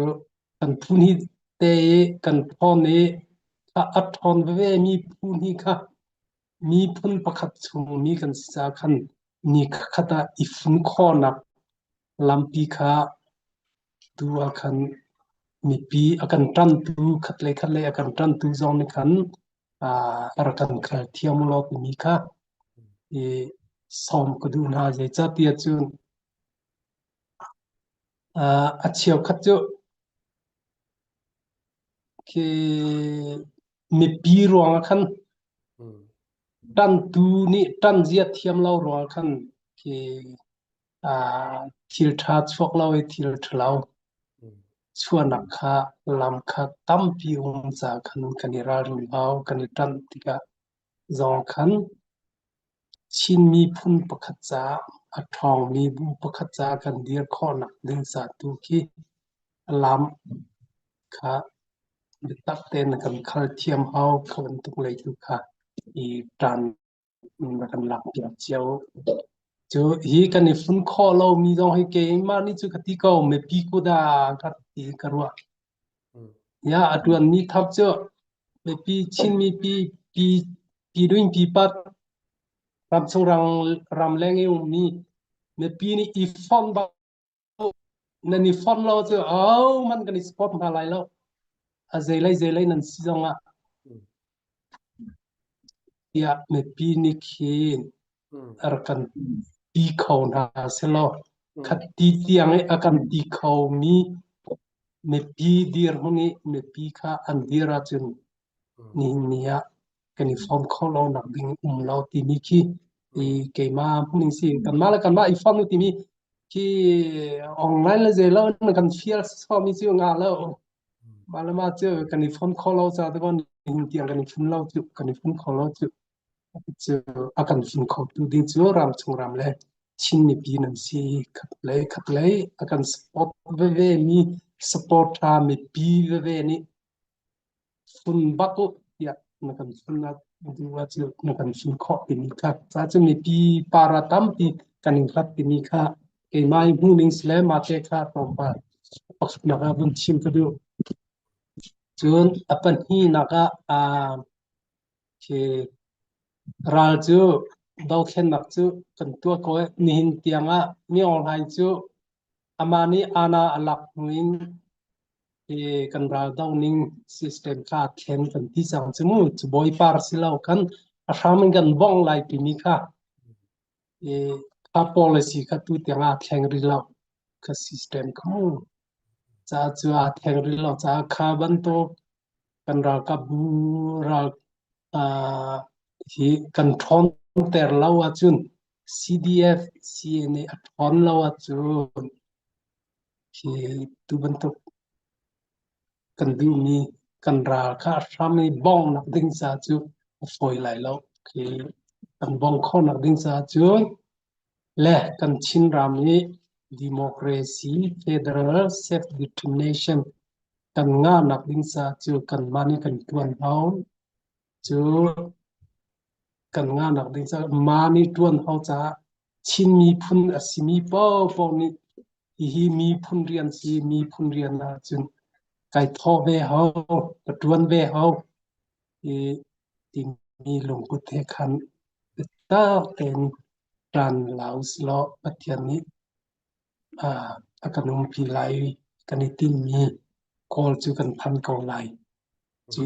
kan phu hnih te i kan ṭhawn i a ṭhawn veve mi phu hnih kha miphun pakhat chungmi kan si caah khan ni khat ah i fun khawhnak lampi kha tu ah khan mipi a kan ṭantu khatlei khatlei a kan ṭantu zong nih khan a rak kan khal thiam law timi kha i sawm ka duh hna. Zeicahtiah cun a cheukhat cu khi mipi ruangah khan ṭantu nih ṭan zia thiam lo ruangah khan khi thil ṭha chuak lo i thil ṭhalo chuahnak kha lam kha tampi um caah khan kan i ralrin hau. Kan i ṭanh tikah zong khan Chin miphun pakhat caah a ṭhawngmi bu pakhat caah kan dir khawhnak ding ca tu khi lam kha biatak tein kan khal thiam hau. Kha bantuk lei tu kha i ṭan na kan lak piak cio. Cu hi kan i fun khawh lomi zong hi keimah nih cu ka ti ko mipi kuda ka ti ka ruah. Ya a tuanmi thap cu mipi Chin mipi pi pi duin pi pat ramchung rang ramleng i ummi mipi nih i fonh bak nan i fonh lo cu au man kan i support hna lai lo. A zeilei zeilei nan si zong ah tiah mipi nih khin a rak kan ti kho hna selaw khat ti tiang i a kan ti kho mi mipi dirhmun i mipi kha an dir ahcun nihin ni ah kan i fawm kho lo nak ding um lo timi khi i keimah hmuhning si kanmah le kanmah i fawm timi khi online le zei lo na kan fial mi cu nga lo. Mah le mah cu kan i fawm kho lo ca te nihin tiang kan i fun lo cu kan i fun kho lo cu cu a kan fun kho tu ding cu ramchung ram le Chin mipi nan si. Khat lei khat lei a kan support veve mi support tha mipi veve nih fun bak u tiah na kan fun duh ah cu na kan fun khawh timi kha ca cu mipi para tampi kan in hlat timi kha keimah i hmuhning si le mah te kha tlawmpal pakhatnak ah vun chim ka duh. Cun a pahnihnak ah khi ral cu dothlennak cu kan tuah ko i nihin tiang ah Min Aung Hlaing cu amah nih aana a lak hnu in hi kan ral do ning system kha a thlen kan ti cang cu mu. Cu bawipar si lo kan a hram in kan bongh lai timi kha i kha policy kha tu tiang ah thleng rih lo kha system kha mu. Ca cu aa thleng rih lo caah kha bantuk kan ralkap bu ral hi kan ṭhawnter lo ahcun CDF CNA a ṭhawn lo ahcun hi tu bantuk kan duhmi kan ral kha a hram i bonghnak ding ca cu a fawi lai lo. Khi kan bong khawhnak ding ca cun le kan Chinram i democracy federal self determination kan ngahnak ding ca cu kanmah nih kan ṭuan hau. Cu kan ngahnak ding ca mah nih ṭuan hau caah Chin miphun a simi paohpaoh nih hihi miphun rian si miphun rian ahcun. Kai thawh ve hau, ka ṭuan ve hau i timi lungput he khan biatak tein ṭan la usilaw Pathian nih a kan umpi lai i kan i tinhmi kawl cu kan phan ko lai. Cu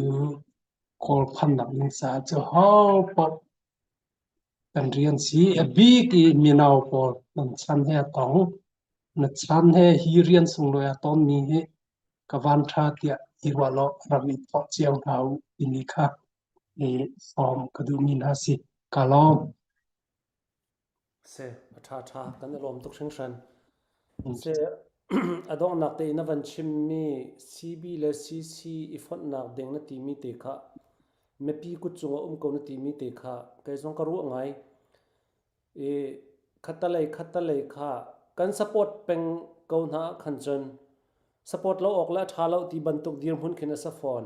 kawl phannak ding caah cu hopaoh kan rian si. A bik i mino pawl nan chan he a tong. Na chan he hi rian sunglawi a tonmi hi ka van ṭha tiah i ruah law rak i thawh cio hna u timi kha i sawm ka duhmi hna si. Ka lawm. Si, a ṭha ṭha. Kan i lawm tuk hringhran. Si, a donghnak tein na van chimmi CB le CC i fonhnak ding na timi te kha mipi kut cungah um ko na timi te kha kei zong ka ruah ngai. I khattalei khattalei kha kan support peng ko hna ah khan cun support lo awk le a ṭha lo ti bantuk dirhmun khin a si fawn.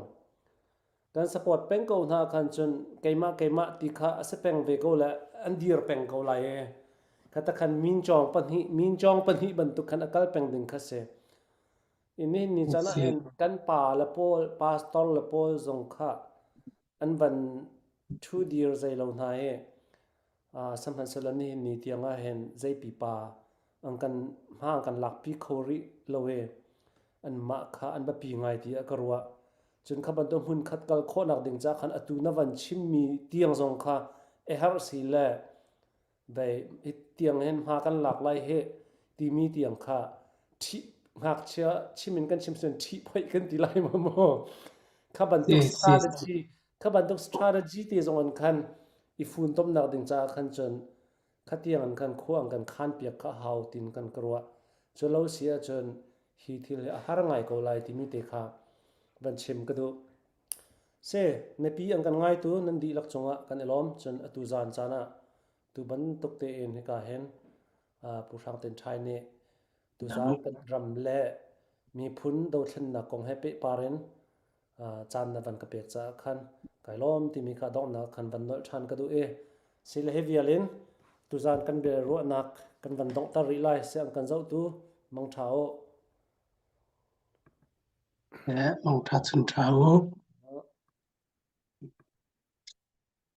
Kan support peng ko hna khan cun keimah keimah ti kha a si peng ve ko le an dir peng ko lai e. Khata khan min cawng pahnih min cawng pahnih bantuk khan a kal peng ding kha si. Nihin ni caan ah hin kan pa le pawl pastor le pawl zong kha an van ṭhu dir zei lo hna hi sihmanhsehlaw nihin ni tiang ah hin zei pipa an kan hma an kan lakpi kho rih lo i anmah kha an biapi ngai tiah ka ruah. Cun kha bantuk hmunkhat kal khawhnak ding ca khan atu na van chimmi tiang zong kha a herh si le dei hi tiang hin hma kan lak lai hi timi tiang kha ṭhih ngakchia chim in kan chim cun ṭhihphoih kan ti lai maw maw kha bantuk strategy kha bantuk strategy te zong an khan i funtomnak ding caah khan cun kha tiang an kan khua an kan khan piak kha hau tin kan ka ruah cu lo si ahcun hi thil hi a har ngai ko lai timi te kha van chim ka duh Se, mipi an kan ngaitu nan dihlak cungah kan i lawm. Cun atu zan caan ah tu bantuk tein hika hin Pu Hrang Tin Ṭhai nih tuzan kan ram le miphun dothlennak kong he pehpar in caan na van ka pek caah khan kai lawm timi kha donghnak khan van nolh ṭhan ka duh i si le hi vial in tuzan kan bia ruahnak kan van donghter rih lai. Siang kan zohtu mangṭha u. Mangṭha chun ṭha u.